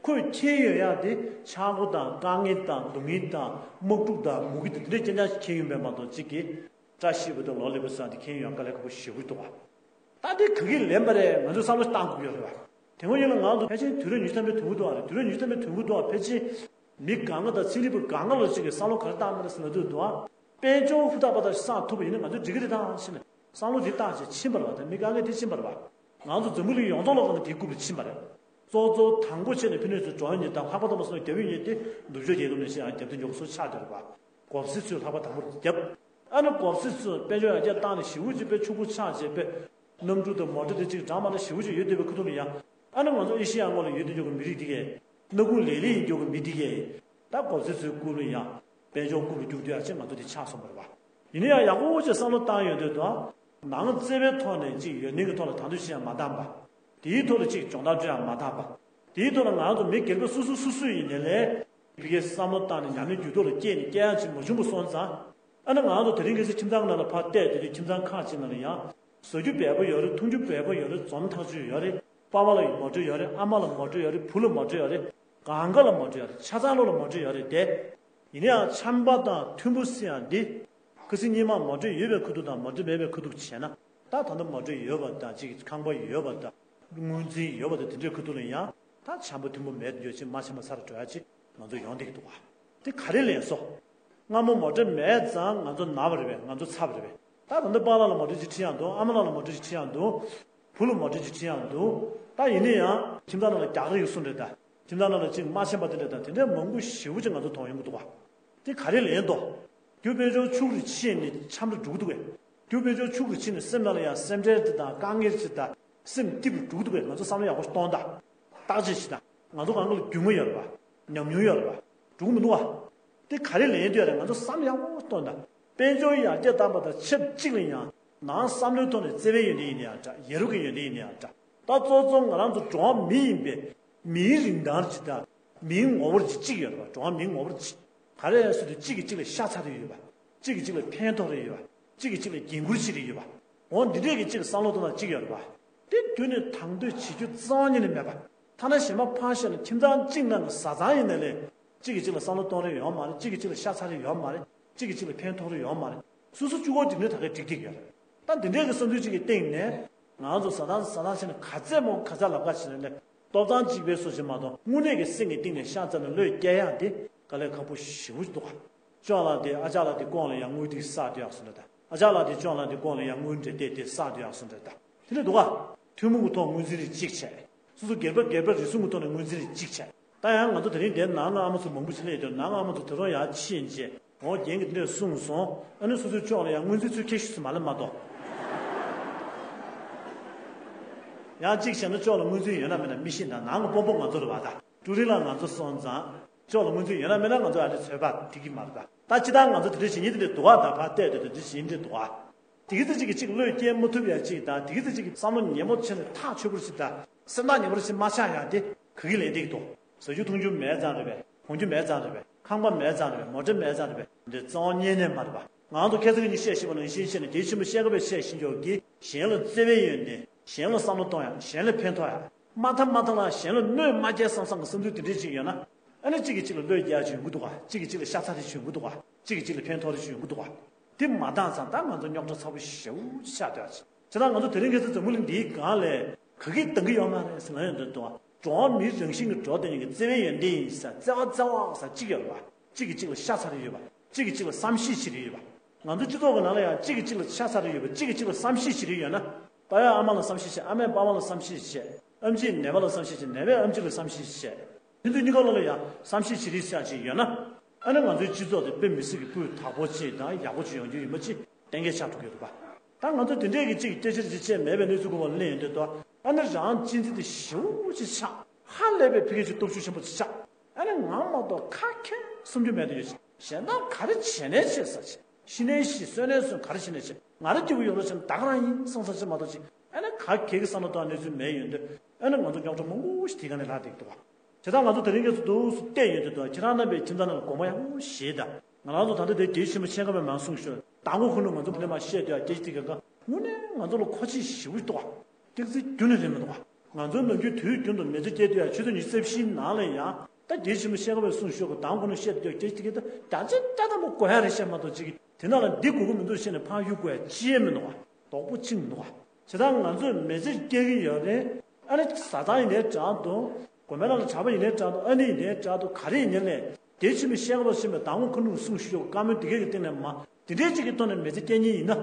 ཁོས་ཁྱེར་ཡོང་ཡག་དེ་ཆག་སྒོ་དང་དཀའ་ངལ་དང་སྡུག་བསྔལ་དང་དམག་འཁྲུག་དང་མུ་གེ་དང་དེ་འདྲའི་རྐྱང་རྐྱང་ཞིག་ཁྱེར་ཡོང་པས་མ་གཏོགས་གཅིག་གིས། བཀྲ་ཤིས་པ་དང་ལོ་ལེགས་པ་བསམ་དེ་ཁྱེར་ཡོང་དཀའ་ལས་ཁག་པོ་ཞེ་པོ་འདུག་བ། ད་དེ་ག་གི་ལན་པ་རེད། ང་ཚོས་བསམ་བློ་བཏང་དགོས་ཀྱི་ཡོད་རེད་བ། དེ་སྔོན་ཡིན་ན་ང་ཚོ་ཕལ་ཆེར་དུས་རབས་ཉི་ཤུ་ཐམ་པའི་དུས་འགོ་འདུག་བ་རེད། དུས་རབས་ཉི་ཤུ་ཐམ་པའི་དུས་འགོ་འདུག་བ་ཕལ་ཆེར་མི་གང་ག་དང་ཚན་རིག་པ་གང་ག་ལ་ཅིག་གིས་བསམ་བློ་ག་རེ་བཏང་མེད་ན་ཟེར་ན་དུས་འདུག་བ། དཔལ་འབྱོར་ཧུར་ཐག་པ་དང་བསགས་ཐུབ་པ་ཡིན་ན་ང་ཚོས་འགྲིག་གི་རེད་དང་ཕྱིན་ནས་བསམ་བློ་དེ་བཏང་བྱས་ཕྱིན་པ་རེད་བ། དེ་མི་གང་གས་དེ་ཕྱིན་པ་རེད་བ། ང་ཚོ་འཛམ་བུ་གླིང་ཡོངས་རྫོགས་ལ་ང་ཚོ་དེའི་རྐུབ་ལ་ཕྱིན་པ་རེད། གཙོ་གཙོ་དང་པོ་བྱས་ནས་ཕི་ནས་ཚུར་འགྲོ་ཡོང་གི་དང་ལྷག་པར་དུ་མ་སོང་རྒྱབ་ཡོང་གི་དེ་ནུབ་ཕྱོགས་རྒྱལ་ཁབ་ནས་ཕྱིན་ཡང་རྒྱབ་དེ་མགྱོགས་སུ་ཆགས་བསྡད་རེད་བ། གོབ་སེ་ཚོས་ལྷག་པ་དང་པོར་རྒྱབ། ཨ་ནི་གོབ་སེ་ཚོས་དཔལ་འབྱོར་ཡར་རྒྱས་བཏང་ནས་ཞེ་པོ་ཅིག་དཔེ་ཕྱུག་པོ་ཆགས་བྱས་པས། གནམ་གྲུ་དང་མོ་ཊ་དེ་གཅིག་གྲངས་མ་ལ་ཞེ་པོ་ཅིག་ཡོད་བསྡད་པའི་ཁུ་ཐུག་ལ་ཡང་། ཨ་ནི་ང་ཚོ་ཨེ་ཤི་ཡ་ངོས་ལ་ཡོད་བསྡད་འཇོག་གི་མི་རིགས་འདི་གས། སྣ་ཁུག་ལེ་ལེ་ཡིན་འཇོག་གི་མི་འདི་གས། ད་གོབ་སེ་ཚོའི་རྐུབ་ལ་ཡང་། དཔལ་འབྱོར་རྐུབ་ལ་རྒྱུག་རྒྱུ་ཡ་ཆེ་ང་ཚོ་དེ་ཆགས་སོང་བ་རེད་བ། ཡིན་ན་ཡང་ཡག་པོ་ཅིག་བསམ་བློ་བཏང་ཡོང་དུས་དང་། ནང་བརྩེ་བའི་ཐོག་ནས་ཅིག་ཡོན་ཏན་གྱི་ཐོག་ལ་དང་དོད་བྱེད་ཡ་མ་འདང་པ། དེའི་ཐོག་ལ་ཅིག་སྦྱོང་བརྡར་སྤྲོད་ཡ་མ་འདང་པ། དེའི་ཐོག་ལ་ང་ཚོ་མི་སྒེར་པ་སོ་སོ་སོ་སོ་ཡིན་ནའི་ལས། ཕ་གིའི་བསམ་བློ་བཏང་ནས་ཉམས་ལེན་རྒྱུ་ཐོག་ལ་སྐྱེས་ནས་སྐྱེ་ཡག་ཅིག་མ་བྱུང་བ་སོང་ཙང་། ཨ་ནི་ང་ཚོ་དེ་རིང་ཁ་སང་ཁྱིམ་ཚང་ནང་ལ་ཕར་བལྟས་དེ་དུས་ཁྱིམ་ཚང་ཁག་ཅིག་ནང་ལ་ཡང་། བཟོ་རྒྱུ་འབེལ་པོ་ཡོད་རེད། འཐུང་རྒྱུ་འབེལ་པོ་ཡོད་རེད། འཛོམས་ཐག་ཆོད་ཡོད་རེད། པ་ཕ་ལ་ཡང་མོ་ཊ་ཡོད་རེད། ཨ་མ་ལ་མོ་ཊ་ཡོད་རེད། བུ་ལ་མོ་ཊ་ཡོད་རེད། གང་ག་ལ་མོ་ཊ་ཡོད་རེད། ཆ་ཚང་ལོ་ལ་མོ་ཊ་ཡོད་རེད་དེ། ཡིན་ན་ཡང་ཆམ་པ་དང་ཐུམ་པ་ཟེར་ཡག་འདི། ཁ་སང་སྔོན་མ་མོ་ཊ་ཡོད་པའི་ཁུ་ཐུག་དང་མོ་ཊ་མེད་པའི་ཁུ་ཐུག་བྱས་ན། ད་ད་ལྟ་མོ་ཊ་ཡོད་པ་དང་ཅིག་ཁང་པ་ཡོད་པ་དང་། དངུལ་འཛིན་ཡོད་པ་དང་དེ་འདྲའི་ཁུ་ཐུག་ལ་ཡང་། ད་ཆམ་པ་ཐུམ་པ་མེད་དུ་ཡོད་ཅིག་མ་ཆམ་པ་ཚ་རུ་འགྲོ་ཡག་ཅིག་ང་ཚོ་ཡོང་བསྡད་ཀྱི་འདུག་བ། དེ་ག་རེ་ལན་སོ། སྔ་མོ་མོ་ཊ་མེད་ཙང་ང་ཚོ་ན་བ་རེད་པས། ང་ཚོ་ཚ་བ་རེད་པས། ད་ད་ལྟ་པཱ་ལགས་ལ་མོ་ཊ་ཅིག་ཁྲིད་ཡག་འདུག་ཨ་མ་ལགས་ལ་མོ་ཊ་ཅིག་ཁྲིད་ཡག་འདུག་བུ་ལ་མོ་ཊ་ཅིག་ཁྲིད་ཡག་འདུག་ད་ཡིན་ན་ཡང་ཁྱིམ་ཚང་ནང་ལ་རྒྱག་རེས་ཡོད་གསུངས་རེད་ད། ཁྱིམ་ཚང་ནང་ལ་ཅིག་མ་ཆམ་པ་དེ་འདྲ་དང་དེ་འདྲའི་མང་པོ་ཞེ་པོ་ཅིག་ང་ཚོ་མཐོང་ཡོང་གི་འདུག་བ། དེ་ག་རེ་ལན་འདུག་རྒྱུ་དཔལ་འབྱོར་ཕྱུག་རུ་ཕྱིན་ནས་ཆམ་རུ་འགྲོ་གི་འདུག་གས། རྒྱུ་དཔལ་འབྱོར་ཕྱུག་རུ་ཕྱིན་ནས་སེམས་ནང་ལ་ཡང་སེམས་ཁྲལ་དེ་དང་དཀའ་ངལ་ཅིག་དང་སེམས་སྐྱིད་རུ་འགྲོ་གི་འདུག་གས། ང་ཚོ་བསམ་བློ་ཡག་པོ་གཏོང་དང་། བརྟག་དཔྱད་བྱེད་དང་། ང་ཚོ་གང་ག་ལ་རྒྱུས་མངའ་ཡོད་རེད་པ། ཉམས་མྱོང་ཡོད་རེད་པ། འགྲོ་གི་མི་འདུག་བ། དེ་ག་རེ་ལན་འདུག་ཡ་རེད། ང་ཚོ་བསམ་བློ་ཡག་པོ་གཏོང་དང་། དཔལ་འབྱོར་ཡར་རྒྱས་བཏང་པ་དང་ཆབས་ཅིག་ལ་ཡང་ནང་བསམ་བློའི་ཐོག་ནས་བརྩེ་བའི་ཡོན་ཏན་ཡིན་ན་ཡང་འདྲ། ཡ་རབས་ཀྱི་ཡོན་ཏན་ཡིན་ན་ཡང་འདྲ། ད་གཙོ་གཙོ་ང་རང་ཚོ་འགྲོ་བ་མི་ཡིན་པས། མིའི་རིན་ཐང་ཅིག་དང་། མིའི་ངོ་བོར་ཅིག་གཅིག་ཡོད་རེད་པ། འགྲོ་བ་མིའི་ངོ་བོར་ཅིག་ག་རེ་ཟེར་དུས་གཅིག་གིས་གཅིག་ལ་ཤ་ཚ་རེ་ཡོད་པ། གཅིག་གིས་གཅིག་ལ་ཕན་ཐོགས་རེ་ཡོད་པ། གཅིག་གིས་གཅིག་ལ་འགན་འཁུར་བྱེད་རེ་ཡོད་པ། འོ་འདི་འདྲས་ཀྱི་གཅིག་བསམ་བློ་གཏོང་སྟངས་གཅིག་ཡོད་རེད་པ། དེ་དུས་ནས་དང་དོད་བྱེད་རྒྱུ་རྩ་བ་ཉིད་ནས་མེད་པ། ཐ་ན་གཞན་པ་ཕར་བཞག་ན་ཁྱིམ་ཚང་གཅིག་ནང་གི་བཟའ་ཚང་ཡིན་ན་ལས། གཅིག་གིས་གཅིག་ལ་བསམ་བློ་གཏོང་རེ་ཡོད་མ་རེད། གཅིག་གིས་གཅིག་ལ་ཤ་ཚ་རེ་ཡོད་མ་རེད། གཅིག་གིས་གཅིག་ལ་ཕན་ཐོགས་རེ་ཡོད་མ་རེད། སོ་སོ་གཅིག་པོ་འགྲིག་ནས་ད་གས་འགྲིག་བསྡད་ཀྱི་ཡོད་རེད། ད་འདི་འདྲས་ཀྱི་བསམ་ཚུལ་གཅིག་གི་སྟེང་ནས། ང་ཚོ་བཟའ་ཚང་བཟའ་ཚང་བྱས་ནས་ག་ཚད་མོ་ག་ཚད་ལབ་ཁ་བྱས་ནས་ལས། ཏོག་ཙམ་གཅིག་པའི་སོ་ཞིག་མ་གཏོགས་དངོས་གནས་ཀྱི་སེམས་ཀྱི་གཏིང་ནས་ཤ་ཚ་ནས་བློས་སྐྱེ་ཡག་དེ་དཀའ་ལས་ཁག་པོ་ཞེ་པོ་ཅིག་འདུག་ག་ཅོག་ལགས་དེ་ཨ་ཅག་ལགས་དེ་ཀོང་ལ་ཡང་དངུལ་དེ་བསགས་དུ་ཡག་སོང་འདྲ་ད། ཨ་ཅག་ལགས་དེ་ཅོག་ལགས་དེ་ཀོང་ལ་ཡང་དངུལ་འདྲ་དེ་དེ་བསགས་དུ་ཡག་སོང་འདྲ་ད། དེ་འདྲ་འདུག་ག་ཐུན་མོང་གི་ཐོག་ངོས་འཛིན་རེ་གཅིག་བྱས། སོ་སོ་སྒེར་པ་སྒེར་པ་རེ་ཟུང་གི་ཐོག་ནས་ངོས་འཛིན་རེ་གཅིག་བྱས། ད་ཡང་ང་ཚོ་དེ་རིང་འདིར་ནང་ལ་ཨ་མ་ཚོ་མང་པོ་ཞིག་སླེབས་ཡོད་དུས་ནང་ཨ་མ་ཚོ་དེ་རང་ཡར་ཕྱིན་རྗེས། འོ་རྒན་གྱིས་འདི་འདྲས་གསུངས་སོང་། ཨ་ནི་སོ་སོའི་ཕྱོགས་ལ་ཡང་སྔོན་རྩིས་ཚུལ་ཁྱེར་ཤོག་ཟེར་མ་ལབ་མ་གཏོགས། ཡང་གཅིག་བྱས་ན་ཕྱོགས་ལ་སྔོན་རྩིས་ཡོད་ན་མེད་ན་མི་ཤེས་ད། ནང་གི་དཔོན་པོ་ང་ཚོ་རེད་བ་ད། ཀྲུའུ་རིན་ལགས་ང་ཚོ་སོང་ཙང་། ཕྱོགས་ལ་སྔོན་རྩིས་ཡོད་ན་མེད་ན་ང་ཚོ་ཨ་ནི་ཚོད་དཔག་འགྲིག་གི་མ་རེད་ད། ད་ཅི་ལྟར་ང་ཚོ་དེ་འདྲས་བྱེད་ཉིན་དེ་འདྲས་འདུག་བ་ད། ཕར་བལྟས་དུས་དེ་འདྲས་བྱེད་ཉིན་དེ་འདྲས་འདུག་བ། དེ་གི་ཚེ་གཅིག་གིས་གཅིག་བློས་སྐྱེལ་མ་ཐུབ་ཡ་གཅིག་དང་། དེ་གི་ཚེ་གཅིག་གིས་བསམ་བློ་ཉེ་མོ་བྱས་ནས་ཐག་ཆོད་པོ་ཞིག་དང་། སེམས་ཐག་ཉེ་པོ་ཞིག་མ་ཆགས་ཡ་དེ་ ག་གི་ལས་འདེགས་འདུག་ཟ་རྒྱུ་འཐུང་རྒྱུ་མེད་ཙང་རེད་པས། གོན་རྒྱུ་མེད་ཙང་རེད་པས། ཁང་པ་མེད་ཙང་རེད་པས། མོ་ཊ་མེད་ཙང་རེད་པས། འདི་རྩ་བ་ཉིད་ནས་མ་རེད་པ། ང་ཚོ་ཁ་སང་གཉིས་བཤད་ཤེས་པ་ནང་བཞིན་བཤད་ནས་དེའི་ཆེན་པོ་བཤད་ཀ་བས་བཤད་ཤེས་ཆོག་གི། གཞན་ལ་བརྩེ་བའི་ཡོན་ཏན། གཞན་ལ་བསམ་བློ་གཏོང་ཡག་གཞན་ལ་ཕན་ཐོགས་ཡག་མ་མཐའ་མ་མཐའ་ལ་གཞན་ལ་གནོད་མ་སྐྱེལ་བསམ་བསམ་གྱི་བསམ་ཚུལ་དེ་འདྲས་ཅིག་ཡོད་ན། ཨ་ནི་གཅིག་གིས་གཅིག་ལ་བློས་རྒྱག་ཡག་ཅིག་ཡོང་གི་འདུག་ག་གཅིག་གིས་གཅིག་ལ་ཤ་ཚ་རེ་ཅིག་ཡོང་གི་འདུག་ག་གཅིག་གིས་གཅིག་ལ་ཕན་ཐོགས་རེ་ཅིག་ཡོང་གི་འདུག་ག་དེ་མ་བཏང་ཙང་ད་ང་ཚོ་རྙོག་དྲ་ཚ་པོ་ཞེ་པོ་ཅིག་ཆགས་བསྡད་ཡོད་ཅིག་བྱས་ཙང་ང་ཚོ་དེ་རིང་ཁ་སང་འཛམ་བུ་གླིང་འདིའི་སྒང་ལ་ག་གིས་འདང་གི་ཡོད་མ་རེད་ཟེར་ལབ་ཡོང་དུས། འགྲོ་བ་མིའི་རང་བཞིན་གྱི་འགྲོ་བ་དེ་ཉིད་ཀྱི་བརྩེ་བའི་ཡོན་ཏན་ཡིན་ས་བརྩེ་བ་བརྩེ་བ་ཟེར་གཅིག་ཡོད་རེད་པ། གཅིག་གིས་གཅིག་ལ་ཤ་ཚ་རེ་ཡོད་པ། གཅིག་གིས་གཅིག་ལ་བསམ་ཤེས་བྱེད་རེ་ཡོད་པ། ང་ཚོ་སྤྱི་ཚོགས་ཀྱི་ནང་ལ་ཡང་གཅིག་གིས་གཅིག་ལ་ཤ་ཚ་རེ་ཡོད་པ། གཅིག་གིས་གཅིག་ལ་བསམ་ཤེས་བྱེད་རེ་ཡོད་ན། པ་ཕར་ཨ་མ་ལ་བསམ་ཤེས་བྱེད། ཨ་མས་པ་ཕར་ལ་བསམ་ཤེས་བྱེད། ཨེམ་ཆིས་ནད་པ་ལ་བསམ་ཤེས་བྱེད། ནད་པས་ཨེམ་ཆི་ལ་བསམ་ཤེས་བྱེད། ཕན་ཚུན་གཉིས་ཀ་ལོགས་ལ་ཡང་བསམ་ཤེས་བྱེད་རེས་བྱ་ཅིག་ཡོད་ན། ཨ་ནི་ང་ཚོའི་སྤྱི་ཚོགས་དེ་དཔེ་མི་སྲིད་ཀྱི་སྤུས་དག་པོ་ཅིག་དང་ཡག་པོ་ཅིག་ཡོང་རྒྱུ་ཡིན་པ་ཅིག་གཏན་འཁེལ་ཆགས་འགྲོ་གི་ཡོད་རེད་པ། ད་ང་ཚོ་དེ་འདྲས་ཀྱི་ཅིག་སྐད་ཆ་ཅིག་བཤད་མེད་པའི་གནས་ཚུལ་སྐོར་ལ་གླེང་ཡོང་དུས་དོ། ཨ་ནི་རང་གཅེས་འཛིན་དེ་ཞེ་པོ་ཅིག་ཆགས། ཧ་ལས་པའི་ཕ་གི་ཅིག་སྟོབས་ཤུགས་ཆེན་པོ་ཅིག་ཆགས། ཨ་ནི་ང་མ་གཏོགས་ཁ་མཁན་བསམ་རྒྱུ་མེད་དུ་ཡོད་ཅིག་གཞན་དག་ག་རེ་བྱས་ནའི་བྱས་ཟེར་ཅིག་ཤི་ནའི་ཤི། གསོན་ནའི་གསོན། ག་རེ་བྱས་ནའི་བྱས། ང་རང་སྐྱིད་པོ་ཡོང་རོགས་བྱས་ན་ད་ག་རང་ཡིན་བསམ་བསམ་ཅིག་མ་གཏོགས་ཅིག་ཨ་ནི་ག་གེ་གི་བསམ་བློ་གཏོང་གནས་ཚུལ་མེད་ཡོང་དུས། ཨ་ནི་ང་ཚོ་རྙོག་དྲ་མང་པོ་ཞིག་དེ་ག་ནས་ལྷག་བསྡད་ཀྱི་འདུག་བ། བྱས་ཙང་ང་ཚོ་དེ་རིང་ཁ་སང་འདུག་སེ་བལྟས་ཡོང་དུས་དོ། ཁྱེད་རང་རྣམ་པས་ཁྱིམ་ཚང་ནང་ལ་དགོངས་པ་ཡག་པོ་བཞེས་དང་། ང་རང་ཚོ་ད་ལྟ་དེ་གལ་ཆེན་པོ་ཆེན་ཁ་བའི་མང་གསུངས་ཤོད། མདང་དགོང་ཁོ་ནས་ང་ཚོ་འདི་ནས་མར་བཤད་དུས་ཡ་སྐད་ཆ་དེ་ག་ག་དངོས་གནས་ང་ཚོ་ལ་མཁོ་ཆས་ཞེ་པོ་ཅིག་འདུག་བ། ཏོག་ཙམ་རྒྱུན་ནས་རེད་མི་འདུག་བ། ང་ཚོའི་ནམ་རྒྱུན་དུས་རྒྱུན་དུ་མི་ཚེ་སྐྱེལ་དུས་ཡ་ཆུ་ཚོད་ཉི་ཤུ་རྩ་བཞིའི་ནང་ལ་ཡང་ད་གལ་ཆེན་པོ་ཆེན་ཁ་བའི་གསུངས་ཤོད་ག་མདང་དགོང་ཁོ་ནས་བཤད་དུས་ཡ་སྐད་ཆ་དེ་ག་ད་བརྒྱ་ཆ་བརྒྱ་ཐམ་པ་གོ་ཡ་རེད་བཤད་མ་གཏོགས་ཅིག་གི་དེ་ནང་ལ་འདི་དགོས་ཀྱི་མི་འདུག་བཤད་ནས་ཕར་གཡུག་དགོས་ཡ་ཅི་ཡང་མི་འདུག་བ། དོག་པོ་ཅི་ཡང་མི་འདུག་བ། བྱས་ཙང་ང་ཚོས་མི་ཚེ་སྐྱེལ་གྱི་ཡོད་རེད། ཨ་ནི་བཟའ་ཚང་ཡིན་ནའི་འདྲ་འདུག་དགོན་པའི་ནང་ལ་གྲྭ་པ་ཡིན་ནའི་འདྲ་འདུག་ཨ་ནི་ཡིན་ནའི་འདྲ་འདུག་ག་རེ་ཡིན་ནའི་ལས་དེ་ཕྱི་མི་ཤེས་ཀ་བ་ཕྱི་མི་དང་པོ་ཁོ་ནུ་གསུང་ཞུ་བཀའ་མོལ་དེ་གའི་གི་སྟེང་ནས་མ་དེ་འདྲའི་ཅིག་གི་ཐོག་ནས་མི་ཚེ་སྐྱེལ་མཁན་ཡིན་ན་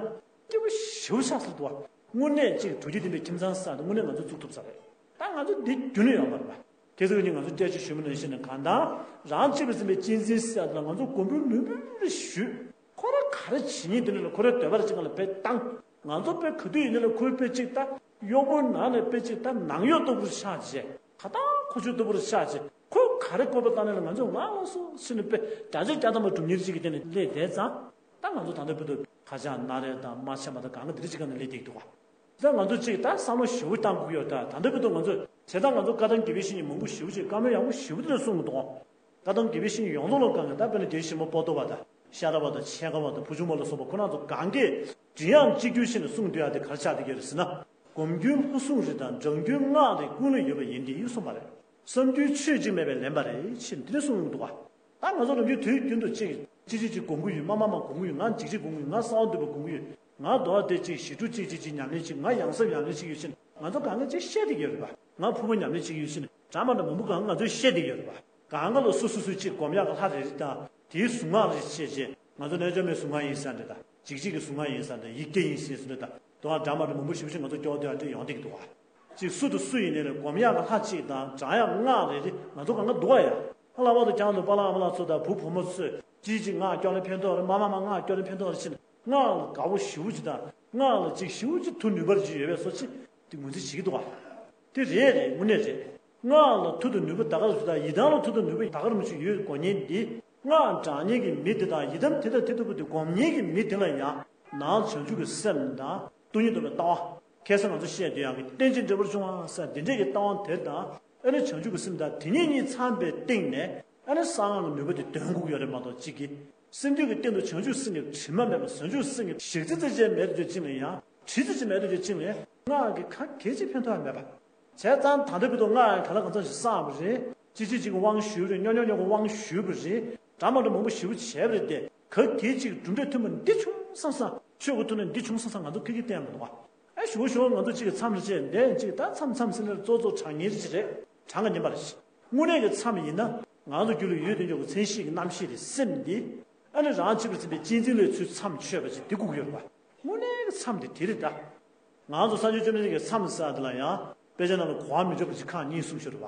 སྐྱིད་པོ་ཞེ་པོ་ཆགས་སྲིད་འདུག་བ། དངོས་གནས་ཅིག་དྲུག་ཅུ་བདུན་པའི་ཁྱིམ་ཚང་ས་དེ་དངོས་གནས་ང་ཚོ་བཙུགས་ཐུབ་ས་རེད། ད་ང་ཚོ་འདི་རྒྱུན་ནས་ཡོང་བ་རེད་པ། ཁྱེད་ཚོ་གཉིས་ང་ཚོ་སྐད་ཆ་ཞུ་མི་ནང་བཞིན་ནས་གང་ལྟར་རང་གཅེས་པར་འཛིན་པའི་གཅེས་འཛིན་ཟེར་ཡ་དེ་ལ་ང་ཚོ་མགོན་པོའི་ལུས་པོ་རེ་ཞུས། ཁོ་རང་ག་རེ་བྱེད་ཉིན་དེ་ནས་ལ་ཁོ་རའི་འདོད་པ་རེ་ཅིག་སྒང་ལ་དཔེ་བཏང་། ང་ཚོ་དཔེ་ག་དུས་ཡིན་ནའི་ལ་ཁོའི་དཔེ་ཅིག་ད་གཡོག་པོའི་ནང་ནས་དཔེ་ཅིག་ད་ནང་གཡོག་ལྟ་བུར་ཆགས་བྱས། ཁ་ཏང་ཁོ་ཚོའི་ལྟ་བུར་ཆགས་བྱས། ཁོས་ག་རེ་བཀོད་པ་བཏང་ནའི་ལ་ང་ཚོས་ང་ལ་སོ་ཟེར་ནས་དཔེ་བརྒྱ་ཆ་བརྒྱ་ཐམ་པ་སྒྲུབ་ཉེར་གཅིག་གི་སྟེང་ནས་སླེབས་བསྡད་ཙང་། ད་ང་ཚོ་ད་ལྟ་བར་དུ་ཁ་ཆག་སྣ་རལ་དང་རྨ་ཆེན་པ་དང་གང་ག་འདི་འདྲ་ཅིག་སྒང་ནས་སླེབས་བསྡད་ཀྱི་འདུག་ག་ད་ང་ཚོ་གཅིག་ད་བསམ་བློ་ཞེ་པོ་བཏང་དགོས་ཀྱི་ཡོད། ད་ད་ལྟ་བར་དུ་ང་ཚོ་བྱས་ཙང་ང་ཚོ་བཀའ་གདམས་དགེ་བའི་བཤེས་གཉེན་མང་པོ་ཞེ་པོ་ཅིག་བཀའ་མོལ་ཡག་པོ་ཞེ་པོ་དེ་འདྲ་གསུངས་ཀྱི་འདུག་བཀའ་གདམས་དགེ་བའི་བཤེས་གཉེན་ཡོངས་རྫོགས་ལ་གང་གི་ད་དཔེར་ན་དགེ་བཤེས་མོ་པོ་ཏོ་བ་དང་ཤ་ར་བ་དང་ཆེ་ཁ་བ་དང་བུ་ཆུང་མ་ལ་སོགས་པ་ཁོ་རང་ཚོ་གང་གས་མགྲིན་དབྱངས་གཅིག་གྱུར་བྱས་ནས་གསུངས་སྡོད་ཡ་དེ་ག་རེ་ཆགས་བསྡད་ཀྱི་ཡོད་རེད་ཟེར་ན། སྒོམ་རྒྱུའི་ལྷ་སྲུང་རེ་དང་བགྲང་རྒྱུའི་སྔགས་རེ་ཀུན་ལ་ཡོད་པ་ཡིན་ཏེ་གསུངས་པ་རེད། བསམ་རྒྱུའི་ཆོས་གཅིག་མེད་པས་ལན་པ་རེད་ཅེས་འདི་འདྲ་གསུངས་ཡོང་འདུག་བ། ད་ང་ཚོ་ནམ་རྒྱུན་དུས་རྒྱུན་དུ་གཅིག་ཅི་ཅི་ཅི་སྒོམ་གྱི་ཡོད། མ་མ་མ་སྒོམ་གྱི་ཡོད། ང་འཇིགས་བྱེད་སྒོམ་གྱི་ཡོད། ང་གསང་བ་འདུས་པ་སྒོམ་གྱི་ཡོད། ང་རྡོ་བ་དེ་ཅིག་ཞི་ཁྲོ་ཅིག་ཅིག་ཅིག་ཉམས་ལེན་ཅིག་ང་ཡང་སེམས་ཉམས་ལེན་ཅིག་ཡོད་ཕྱིན། ང་ཚོ་གང་ག་ཅིག་བཤད་བསྡད་ཀྱི་ཡོད་རེད་པ། ང་ཕུར་བུ་ཉམས་ལེན་ཅིག་ཡོད་ཕྱིན། འདྲ་མ་འདྲ་མང་པོ་གང་ང་ཚོས་བཤད་བསྡད་ཀྱི་ཡོད་རེད་པ། གང་ག་ལ་སོ་སོ་སོ་ཅིག་སྒོམ་ཡག་གི་ལྷ་རེ་རེ་དང་དེའི་གཟུངས་སྔགས་རེ་བྱས་རྗེས་ང་ཚོ་རྣལ་འབྱོར་མའི་གཟུངས་སྔགས་ཡིན་ས་འདྲ་དང་འཇིགས་བྱེད་ཀྱི་གཟུངས་སྔགས་ཡིན་ས་འདྲ་ཡིག་བརྒྱ་ཡིན་ཟེར་ཟེར་འདྲ་དང་དོ་སྣང་འདྲ་མ་འདྲ་མང་པོ་ཞེ་པོ་ཅིག་ང་ཚོ་སྐྱོ་བ་དེ་འདྲ་ཡོང་བསྡད་ཀྱི་འདུག་བ། ཅིག་སུ་དང་སུ་ཡིན་ནའི་ལས་སྒོམ་ཡག་གི་ལྷ་གཅིག་དང་བགྲང་ཡག་སྔགས་རེ་རེ་ང་ཚོ་གང་ག་འདུག་བ་ཡ། ཨ་ལགས་པ་དང་ཁྱང་དང་པཱ་ལགས་ཨ་མ་ལགས་ཚོ་དང་བུ་བུ་མོ་ཚོས་ཅིག་ཅིག་སྔགས་སྐྱོར་ན་ཕན་ཐོགས་རེད། མ་མ་མ་སྔགས་སྐྱོར་ན་ཕན་ཐོགས་རེད་ཟེར་ནས་སྔགས་ལ་དགའ་པོ་ཞེ་པོ་ཅིག་དང་སྔགས་ལ་ཅིག་ཞེ་པོ་ཅིག་མཐུ་ནུས་པ་ཅིག་ཡོད་པའི་བཟོ་ཅིག་དེ་ངོས་འཛིན་བྱེད་ཀྱི་འདུག་བ། དེ་རེད་རེད། དངོས་གནས་རེད། སྔགས་ལ་མཐུ་དང་ནུས་པ་ད་ག་རང་ཞིག་དང་ཡི་དམ་ལ་མཐུ་དང་ནུས་པ་ད་ག་རང་ཞིག་ཡོད་དགོས་ཉེན་འདི། སྔགས་བགྲང་མཁན་གྱི་མི་དེ་དང་ཡི་དམ་དེ་དང་དེ་ལྟ་བུ་དེ་སྒོམ་མཁན་གྱི་མི་དེ་ལ་ཡང་ནང་བྱང་ཆུབ་ཀྱི་སེམས་དང་སྟོང་ཉིད་རྟོགས་པའི་ལྟ་བ། ཁ་སང་ང་ཚོ་བཤད་དུ་ཡང་གི་རྟེན་ཅིང་འབྲེལ་བར་འབྱུང་བ་ཟེར་འདི་འདྲས་ཀྱི་ལྟ་བ་དེ་དང་ཨ་ནི་བྱང་ཆུབ་ཀྱི་སེམས་དང་དེ་གཉིས་གཉིས་ཚང་པའི་སྟེང་ནས་ཨ་ནི་གསང་སྔགས་ཀྱི་ནུས་པ་དེ་འདོན་དགོས་ཀྱི་ཡོད་རེད་མ་གཏོགས་གཅིག་གིས་སེམས་འདུན་གྱི་སྟེང་དུ་བྱང་ཆུབ་སེམས་ཀྱི་དྲི་མ་མེད་པ་བྱང་ཆུབ་སེམས་ཀྱི་ཞིག་རྩེ་རྩེ་ཅན་མེད་དུ་གྱུར་ཅིང་ལ་ཡང་དྲི་རྩེ་ཅན་མེད་དུ་གྱུར་ཅིང་ལ་སྔགས་ཀྱི་ག་གེ་ཅིག་ཕན་ཐོགས་མེད་པ། བྱས་ཙང་ད་ལྟ་བར་དུ་སྔགས་ཡང་ག་ལ་གང་འཚམ་ཞིག་བསགས་པ་རེད། ཅི་ཅི་ཅིག་གི་དབང་ཞུས་པ་རེད། སྨྱོ་སྨྱོ་སྨྱོ་གི་དབང་ཞུས་པ་རེད། འདྲ་མ་འདྲ་མང་པོ་ཞེ་པོ་བྱས་པ་རེད་དེ་ག་གེ་ཅིག་གྲུབ་འབྲས་ཐོན་པ་འདི་བྱུང་བསམ་བསམ་ཆོས་ཀྱི་ཐོག་ནས་འདི་བྱུང་བསམ་བསམ་ང་ཚོ་ཁ་གིས་བསྟན་མི་འདུག་བ། ཨ་ཞུ་ཞུ་ང་ཚོ་གཅིག་གི་མཚམས་རེ་བཅད་འདས་ཅིག་ད་མཚམས་མཚམས་ཟེར་ནས་གཙོ་གཙོ་གྲགས་ངེས་རེ་ཅིག་རེད། གྲངས་ཀ་ཉན་པ་རེད། དངོས་གནས་ཀྱི་མཚམས་ཡིན་ན་ང་ཚོ་རྒྱུད་ལ་ཡོད་དེ་འཇོག་གི་མཚན་གཞི་གི་རྣམ་ཤེས་རེད་སེམས་འདི། ཨ་ནི་རང་གཅེས་པར་འཛིན་པའི་གཅེས་འཛིན་ལས་ཚུར་མཚམས་ཆོད་པ་ཅིག་འདི་དགོས་ཀྱི་ཡོད་རེད་པ། དངོས་གནས་ཀྱི་མཚམས་དེ་དེ་རེད་ད། ང་ཚོ་སངས་རྒྱས་བཅོམ་ལྡན་འདས་ཀྱིས་མཚམས་ཟེར་བ་དེ་ལ་ཡང་དཔེ་ཆ་ནང་ལ་གོ་བ་མི་འཇོག་པ་ཅིག་ཁག་གཉིས་གསུངས་ཤོར་བ།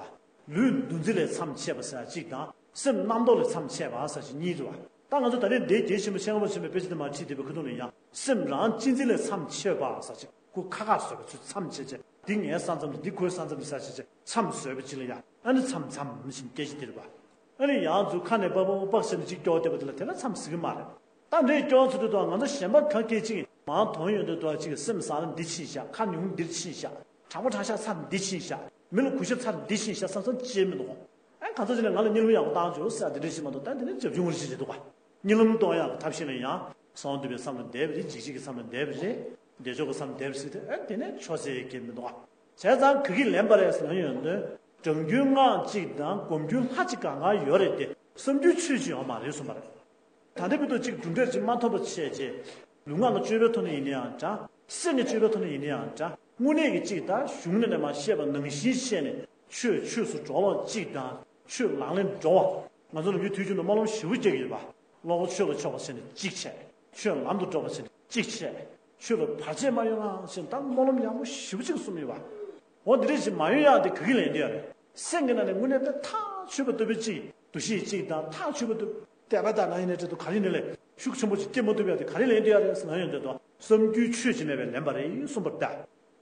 ལུས་འདུ་འཛི་ལས་མཚམས་ཆད་པ་ཟེར་བ་གཅིག་དང་སེམས་རྣམ་རྟོག་ལས་མཚམས་ཆད་པ་ཟེར་བ་ཅིག་གཉིས་རེད་བ། ད་ང་ཚོ་ད་རེས་འདིའི་རྒྱས་ཆེན་པོ་ཆེན་པོ་ཆེན་པོའི་དཔེ་ཆ་དེ་མར་ཁྲིད་བསྡད་པའི་ཁ་ཐུག་ལ་ཡང་སེམས་རང་གཅེས་འཛིན་ལས་མཚམས་ཆད་པ་ཟེར་བ་ཅིག་ཁོ་ཁ་ཁ་བཟོས་པ་ཚུར་མཚམས་ཆད་བྱས་འདི་ངའི་ས་མཚམས་རེད་འདི་ཁོའི་ས་མཚམས་རེད་ཟེར་བ་ཅིག་མཚམས་བཟོས་པ་ཅིག་ལ་ཡང་ཨ་ནི་མཚམས་མཚམས་མི་བཞིན་སྐད་ཆ་དེ་རེད་བ། ཨ་ནི་ཡང་ཚུར་ཁ་ནས་པག་པག་པག་ཟེར་ནས་གཅིག་སྐྱོར་བསྡད་པ་དེ་ལ་དེ་ལ་མཚམས་ཟེར་གི་མ་རེད། ད་འདྲའི་སྐྱོར་ཚུལ་དུ་དང་ང་ཚོ་གཞན་པ་ག་གེ་ཅིག་མང་དོན་ཡོད་འདོད་དུ་ཅིག་སེམས་བཟང་ན་འདི་ཕྱིན་བཞག་ཁ་ཉུང་འདིར་ཕྱིན་བཞག་དྲང་པོ་དྲང་བཞག་མཚམས་འདི་ཕྱིན་བཞག་མི་ལ་གུས་ཞབས་ཚར་འདི་བཞིན་བྱ་བསམ་བསམ་ཅི་མི་འདུག་ཨ་གང་ཚོད་ཅིག་ནས་ང་ལ་གཉིད་ལམ་ཡག་པོ་བཏང་བྱོས་ཟེར་དེ་འདྲ་ཞིག་མ་གཏོགས། ད་དེ་ནས་བྱབ་ཆུང་བར་ཞིག་བྱེད་འདུག་ག་གཉིད་ལམ་གཏོང་ཡག་གི་ཐབས་ཤེས་ལ་ཡང་གསང་བ་འདུས་པའི་བསམ་བློ་འདས་པ་རེད། འཇིགས་བྱེད་ཀྱི་བསམ་བློ་འདས་པ་རེད། བདེ་མཆོག་གི་བསམ་བློ་འདས་པ་ཟེར་ཏེ། ཨ་དེ་ནས་ཆོས་ཟེར་ཡག་གི་མི་འདུག་ག་བྱས་ཙང་ག་གིས་ལེན་པ་རེད་ཟེར་ན་ཡོང་དུས། བགྲང་རྒྱུའི་སྔགས་གཅིག་དང་སྒོམ་རྒྱུའི་ལྷ་གཅིག་གང་གང་ཡོད་རེད་དེ། བསམ་རྒྱུའི་ཆོས་ཅིག་ཡོད་མ་རེད་གསུངས་པ་རེད། ད་ལྟ་བར་དུ་གཅིག་གྲུབ་འབྲས་ཅིག་མ་ཐོབ་པ་བྱས་རྗེས། ལུས་ངག་ལ་སྤྱོད་པའི་ཐོག་ནས་ཡིན་ན་ཡང་འདྲ། སེམས་ཀྱི་སྤྱོད་པའི་ཐོག་ནས་ཡིན་ན་ཡང་འདྲ། དངོས་གནས་ཀྱི་གཅིག་ད་གཞུང་ནས་ནས་མར་བཤད་པ་ནང་བཞིན་བཤད་ནས་ཆོས་ཆོས་སུ་འགྲོ་བ་གཅིག་དང་། ཆོས་ལག་ལེན་འགྲོ་བ། ང་ཚོ་ནམ་རྒྱུན་དུས་རྒྱུན་དུ་སྨོན་ལམ་ཞེ་པོ་རྒྱག་གི་ཡོད་པ། བློ་ཁོག་ཆོས་ལ་ཕྱོགས་པ་བྱས་ནས་གཅིག་བྱས། ཆོས་ལམ་དུ་འགྲོ་བ་བྱས་ནས་གཅིག་བྱས། ཆོས་ལ་བར་ཆད་མ་ཡོང་ང་བྱས་ནས་ད་སྨོན་ལམ་ཡག་པོ་ཞེ་པོ་ཅིག་གསུངས་ཡོད་པ། འོ་འདི་འདྲ་ཞིག་མ་ཡོང་ཡག་དེ་ག་གིས་ལེན་འདོད་ཡོད་རེད། སེམས་ཀྱི་ནང་ནས་དངོས་གནས་དཔེ་ཐག་ཆོད་པ་ལྟ་བུའི་གཅིག་འདུ་ཤེས་གཅིག་དང་། ཐག་ཆོད་པ་ལྟ་བུ་དད་པ་དང་ན་ཡིན་ནའི་འབྲེལ་དུ་ག་རེ་ཡིན་ནའི་ལས་ཤུགས་ཆེན་པོ་ཅིག་སྐྱེ་མ་ཐུབ་ཡག་དེ་ག་རེ་ལེན་འདོད་ཡག་རེད་ཟེར་ན་ཡོང་དུས། ད་བསམ་རྒྱུའི་ཆོས་ཅིག་མེད་པས་ལེན་པ་རེད་གསུངས་པ་རེད། ད་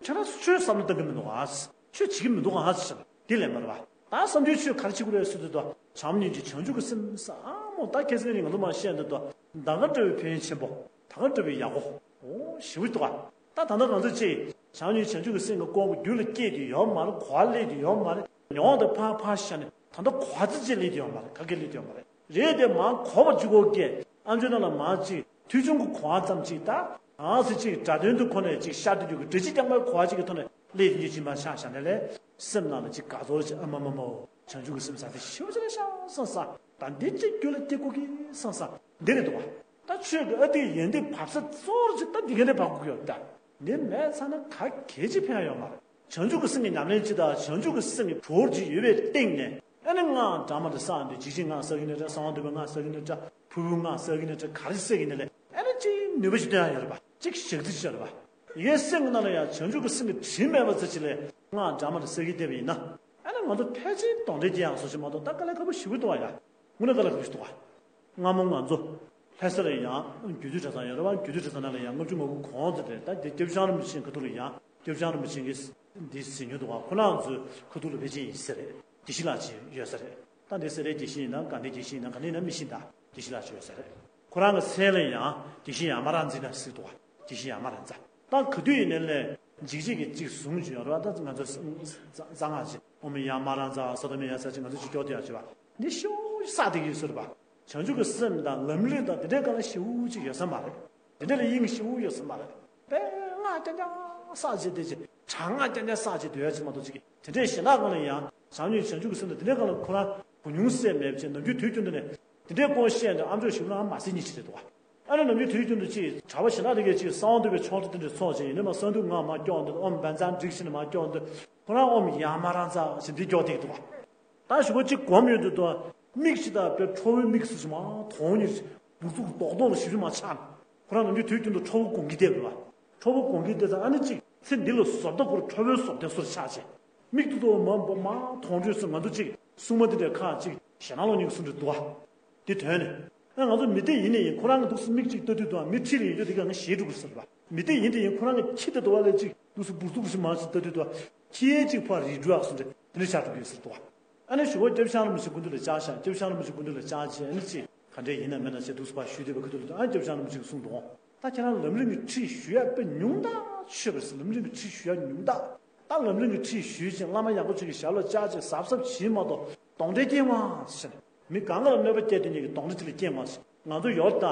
ཁྱེད་རང་ཚོ་ཆོས་བསམ་བློ་གཏོང་གི་མི་འདུག་ག་ཆོས་བྱེད་ཀྱི་མི་འདུག་ག་ཟེར་ན་དེ་ལེན་པ་རེད་པ། ད་བསམ་རྒྱུའི་ཆོས་ག་རེ་བྱེད་དགོས་རེད་ཟེར་དུས། ད་བྱམས་སྙིང་རྗེ་བྱང་ཆུབ་ཀྱི་སེམས་ཟེར། ཨ་མོ་ད་ཁ་སང་ནས་ང་ཚོ་མར་བཤད་འདུག་ད་ད་ག་འདྲ་བའི་ཕན་ཡོན་ཆེན་པོ། ད་ག་འདྲ་བའི་ཡག་པོ། འོ་ཞེ་པོ་འདུག་ག་ད་ད་ལྟ་ང་ཚོ་ཅིག་བྱམས་སྙིང་རྗེ་བྱང་ཆུབ་ཀྱི་སེམས་ཀྱི་ཀོང་བུ་རྒྱུད་ལ་སྐྱེས་ཏེ་ཡོད་མ་རེད། གོ་བ་སླེབས་ཏེ་ཡོད་མ་རེད། མྱོང་བ་དང་ཕར་ཕར་བཞག་ནས་ད་ལྟ་གོ་བ་ཙམ་ཅིག་སླེབས་ཏེ་ཡོད་མ་རེད། ག་གེ་སླེབས་ཏེ་ཡོད་མ་རེད། རེད་དེ་མར་གོ་བ་གཅིག་པོ་སྐྱེས། ཨ་མཆོག་རྣམས་ལ་མར་ཅིག་ཐོས་བྱུང་གི་གོ་བ་ཙམ་ཅིག་ད་གང་ཟེར་ཅིག་སྒྲ་དོན་དུ་ཁོ་ནས་ཅིག་ཤར་དུ་འཇུག་གི་སྒྲ་གཅིག་རྐྱང་པའི་གོ་བ་ཅིག་གི་ཐོག་ནས་སླེབས་ཡོང་རྒྱུ་ཅིག་མར་ཆགས་བཞག་ནས་ལས། སེམས་ནང་ལ་ཅིག་དགའ་ཚོར་ཅིག་ཨ་མ་མ་མོ། བྱང་ཆུབ་ཀྱི་སེམས་ཟེར་དེ་ཞེ་པོ་ཅིག་རེད་ཤག་བསམ་ས། ད་འདི་ཅིག་རྒྱུད་ལ་སྐྱེ་དགོས་ཀི་བསམ་ས། འདི་རེད་འདུག་ག་ད་ཆོས་ཀྱི་ཨ་ཏི་ཡོན་ཏན་བབས་ས་གཙོ་བོ་ཅིག་ད་འདི་ག་ནས་བབས་དགོས་ཀྱི་ཡོད། ད་འདི་མེད་ཚར་ན་ག་གེ་ཅིག་ཕན་ཡོད་མ་རེད། བྱང་ཆུབ་ཀྱི་སེམས་ཀྱི་ཉམས་ལེན་ཅིག་དང་། བྱང་ཆུབ་ཀྱི་སེམས་ཀྱི་གྲོགས་ཅིག་ཡོད་པའི་སྟེང་ནས། ཨ་ནི་སྔགས་སྦྲགས་མ་དེ་བསགས་འདི་འཇིགས་བྱེད་སྔགས་བསགས་ཀྱི་ནའི་འདྲ། གསང་བ་འདུས་པའི་སྔགས་བསགས་ཀྱི་ནའི་འདྲ། ཕུར་བུའི་སྔགས་བསགས་ཀྱི་ནའི་འདྲ། ག་རེ་བསགས་ཀྱི་ནའི་ལས། ཨ་ནི་ཅིག་ནུས་པ་ཞིག་སྟོན་ཡག་ཡོད་རེད་པ། ཅིག་ཞག་ཚི་ཞིག་ཡོད་རེད་པ། ཡིན་ནའི་སེམས་ཀྱི་ནང་ལ་ཡང་བྱང་ཆུབ་ཀྱི་སེམས་ཀྱི་དྲི་མེད་པ་ཙམ་ཅིག་ལས་སྔགས་སྦྲགས་མ་དེ་བསགས་ཀྱི་བསྡད་པ་ཡིན་ན། ཨ་ནི་ང་ཚོ་ཕལ་ཆེར་གདོན་འདྲེ་སྐྱེ་ཡག་བཟོ་ཞིག་མ་གཏོགས་ད་དཀའ་ལས་ཁག་པོ་ཞེ་པོ་འདུག་ག་ཡ། དངོས་གནས་དཀའ་ལས་ཁག་པོ་ཞིག་འདུག་ག་སྔ་མོ་ང་ཚོ་ལྷ་ས་ལ་ཡང་རྒྱུད་སྟོད་གྲྭ་ཚང་ཡོད་རེད་པ། རྒྱུད་སྟོད་གྲྭ་ཚང་ནང་ལ་ཡང་ལྔ་བཅུ་ང་དགུ་གོང་ཙམ་རེད། ད་དེ་སྐྱབས་རྗེ་ཁྲི་རིན་པོ་ཆེའི་ཁ་ཐུག་ལ་ཡང་། སྐྱབས་རྗེ་ཁྲི་རིན་པོ་ཆེ་གིས་འདི་ཟེར་མྱོང་འདུག་ག་ཁོ་རང་ཚོའི་ཁ་ཐུག་ལ་ཕལ་ཆེར་ཡིན་ས་རེད། དགེ་བཤེས་ལགས་ཅིག་ཡོད་ས་རེད། ད་འདི་སེ་རའི་དགེ་བཤེས་ཡིན་ན། དགའ་ལྡན་དགེ་བཤེས་ཡིན་ན། ག་ནས་ཡིན་ན་མི་ཤེས། ད་དགེ་བཤེས་ལགས་ཅིག་ཡོད་ས་རེད། ཁོ་རང་གི་མཚན་ལ་ཡང་དགེ་བཤེས་ཡ་མ་ར་ཛི་ན་ཟེར་འདུག་ག་དགེ་བཤེས་ཡ་མ་ར་ཛ། ད་ག་དུས་ཡིན་ནའི་ལས་འཇིགས་བྱེད་ཀྱི་ཅིག་གཟུངས་ཅིག་ཡོད་རེད་པ། ད་ང་ཚོ་རྩ་རྩ་སྔགས་ཅིག་ཨོཾ་ཡ་མ་ར་ཛ་ས་ཏྭ་མི་ཡ་ས་ཅིག་ང་ཚོ་ཅིག་སྐྱོར་དེ་ཡ་ཅིག་པ། འདི་ཞེ་པོ་ཅིག་བསགས་བསྡད་ཀྱི་ཡོད་ས་རེད་པ། བྱང་ཆུབ་ཀྱི་སེམས་དང་ལམ་རིམ་དང་དེ་འདྲའི་སྒང་ལ་ཞེ་པོ་ཅིག་ཡོད་ས་མ་རེད། དེ་འདྲ་ལ་དབྱིངས་ཞེ་པོ་ཡོད་ས་མ་རེད། དཔེ་སྔགས་རྐྱང་རྐྱང་བསགས་བྱས་བསྡད་ཅིག་དྲག་སྔགས་རྐྱང་རྐྱང་བསགས་བྱས་སྡོད་ཡ་ཅིག་མ་གཏོགས་ཅིག་དེ་འདྲའི་ཞེ་དྲག་སྒང་ལ་ཡང་བྱམས་སྙིང་རྗེ་བྱང་ཆུབ་ཀྱི་སེམས་དང་དེ་འདྲའི་སྒང་ལ་ཁོ་རང་གོ་མྱོང་ས་མེད་པ་བྱས། ནམ་རྒྱུན་དུས་རྒྱུན་དུ་ནས་དེ་འདྲའི་སྐོར་བཤད་ནས་ཨ་མཆོག་ཞིག་ལ་མ་ཟེར་མཁན་ཅིག་རེད་འདུག་ག་ཨ་ནི་ནམ་རྒྱུན་དུས་རྒྱུན་དུ་ཅིག་གྲྭ་པ་ཞེ་དྲག་དེ་གས་ཅིག་གསང་བ་འདུས་པའི་ཆོ་འཕྲུལ་དེ་འདྲ་ཚོགས་བྱས། ཡིན་ནའི་མར་གསང་འདུས་སྔགས་མར་སྐྱོར་འདུག་ཨོཾ་བཛྲ་ཛྙཱ་ནཱ་རོ་ཧྲཱིཿ་ཟེར་ནས་མར་སྐྱོར་འདུག་ཁོ་རང་ཨོཾ་ཡ་མ་ར་ཛ་ཟེར་འདི་སྐྱོར་བསྡད་ཀྱི་འདུག་ག་ད་ཞུ་བ་གཅིག་སྒོམ་ཡོང་དུས་དང་། མིག་ཅིག་ད་དཔེ་ཁྲོ་བོའི་མིག་ཟེར་ཞིག་མར་མཐོང་ནས་འུ་ཚུགས་རྡོག་རྡོག་ལ་ཞིབ་ཞིབ་མར་ཆགས་ནས། ཁོ་རང་ནམ་རྒྱུན་དུས་རྒྱུན་དུ་ཁྲོ་བོ་སྒོམ་གྱི་བསྡད་པ། ཁྲོ་བོ་སྒོམ་གྱི་བསྡད་ཙང་ཨ་ནི་གཅིག་ཚེ་འདི་ལ་བཟོ་ལྟ་སྐོར་ཁྲོ་བོའི་བཟོ་ལྟ་བཟོ་འདྲ་ཆགས་བྱས། མིག་ཏུ་ཏུ་མ་མ་མཐོང་དུས་སུ་ང་ཚོ་གཅིག་སྲུང་མ་འདི་འདྲའི་ཁ་གཅིག་ཞེད་སྣང་སློང་མཁན་གྱི་སྲུང་འདྲ་འདུག་ག་དེ་དོན་ནི། ཨ་ང་ཚོ་མི་སྡེ་ཡིན་ནི་ཡིན། ཁོ་རང་གི་འདུག་སེ་མིག་གཅིག་ལྟ་དུས་དང་། མི་ཁྲི་ལ་ཡིན་དུས་དེ་ག་ང་ཞེད་འགྲོ་གི་ཟེར་བ། མི་སྡེ་ཡིན་དེ་ཡིན། ཁོ་རང་གི་ཁྱི་དེ་འདུག་བ་ལས་གཅིག་འདུག་སེ་འབུར་ཚུགས་ཤིག་མར་ཞིག་ལྟ་དུས་དང་། ཁྱི་གཅིག་ཕར་རིལ་འགྲོ་ཡག་སུ་འདྲ་དེ་འདྲ་ཆགས་འགྲོ་གི་ཟེར་འདུག་ག་ཨ་ནི་ཞུ་བ་སྐྱབས་རྗེ་ཁྲི་རིན་པོ་ཆེ་སྐུ་མདུན་ལ་བཅར་ཤག་སྐྱབས་རྗེ་ཁྲི་རིན་པོ་ཆེ་སྐུ་མདུན་ལ་བཅར་བྱས། ཨ་ནི་གཅིག་ག་འདྲས་ཡིན་ན་མིན་ན་བྱས་འདུག་སེ་ཕར་ཞུས་དུས་པའི་ཁ་ཐུག་ལ། ཨ་སྐྱབས་རྗེ་ཁྲི་རིན་པོ་ཆེ་གིས་གསུངས་འདུག་ད་ཁྱེད་རང་ལམ་རིམ་གྱི་ཁྲིད་ཞུ་ཡག་དཔེ་ཉུང་ཐག་ཆོད་པ་རེད་ཟེར། ལམ་རིམ་གྱི་ཁྲིད་ཞུ་ཡག་ཉུང་ཐག་ད་ལམ་རིམ་གྱི་ཁྲིད་ཞུས་བྱས་བླ་མ་ཡག་པོ་ཅིག་གི་ཞབས་ལ་བཅར་བྱས་གཟབ་གཟབ་བྱེད་མ་གཏོགས་གདོན་འདྲེ་སྐྱེ་མ་ཟེར། མི་གང་ག་ལ་གནོད་པ་སྐྱེལ་དེ་ཉིད་ཀྱི་གདོན་འདྲེ་དེ་ལ་སྐྱེ་མ་ཟེར། ང་ཚོ་ཡོད་ད།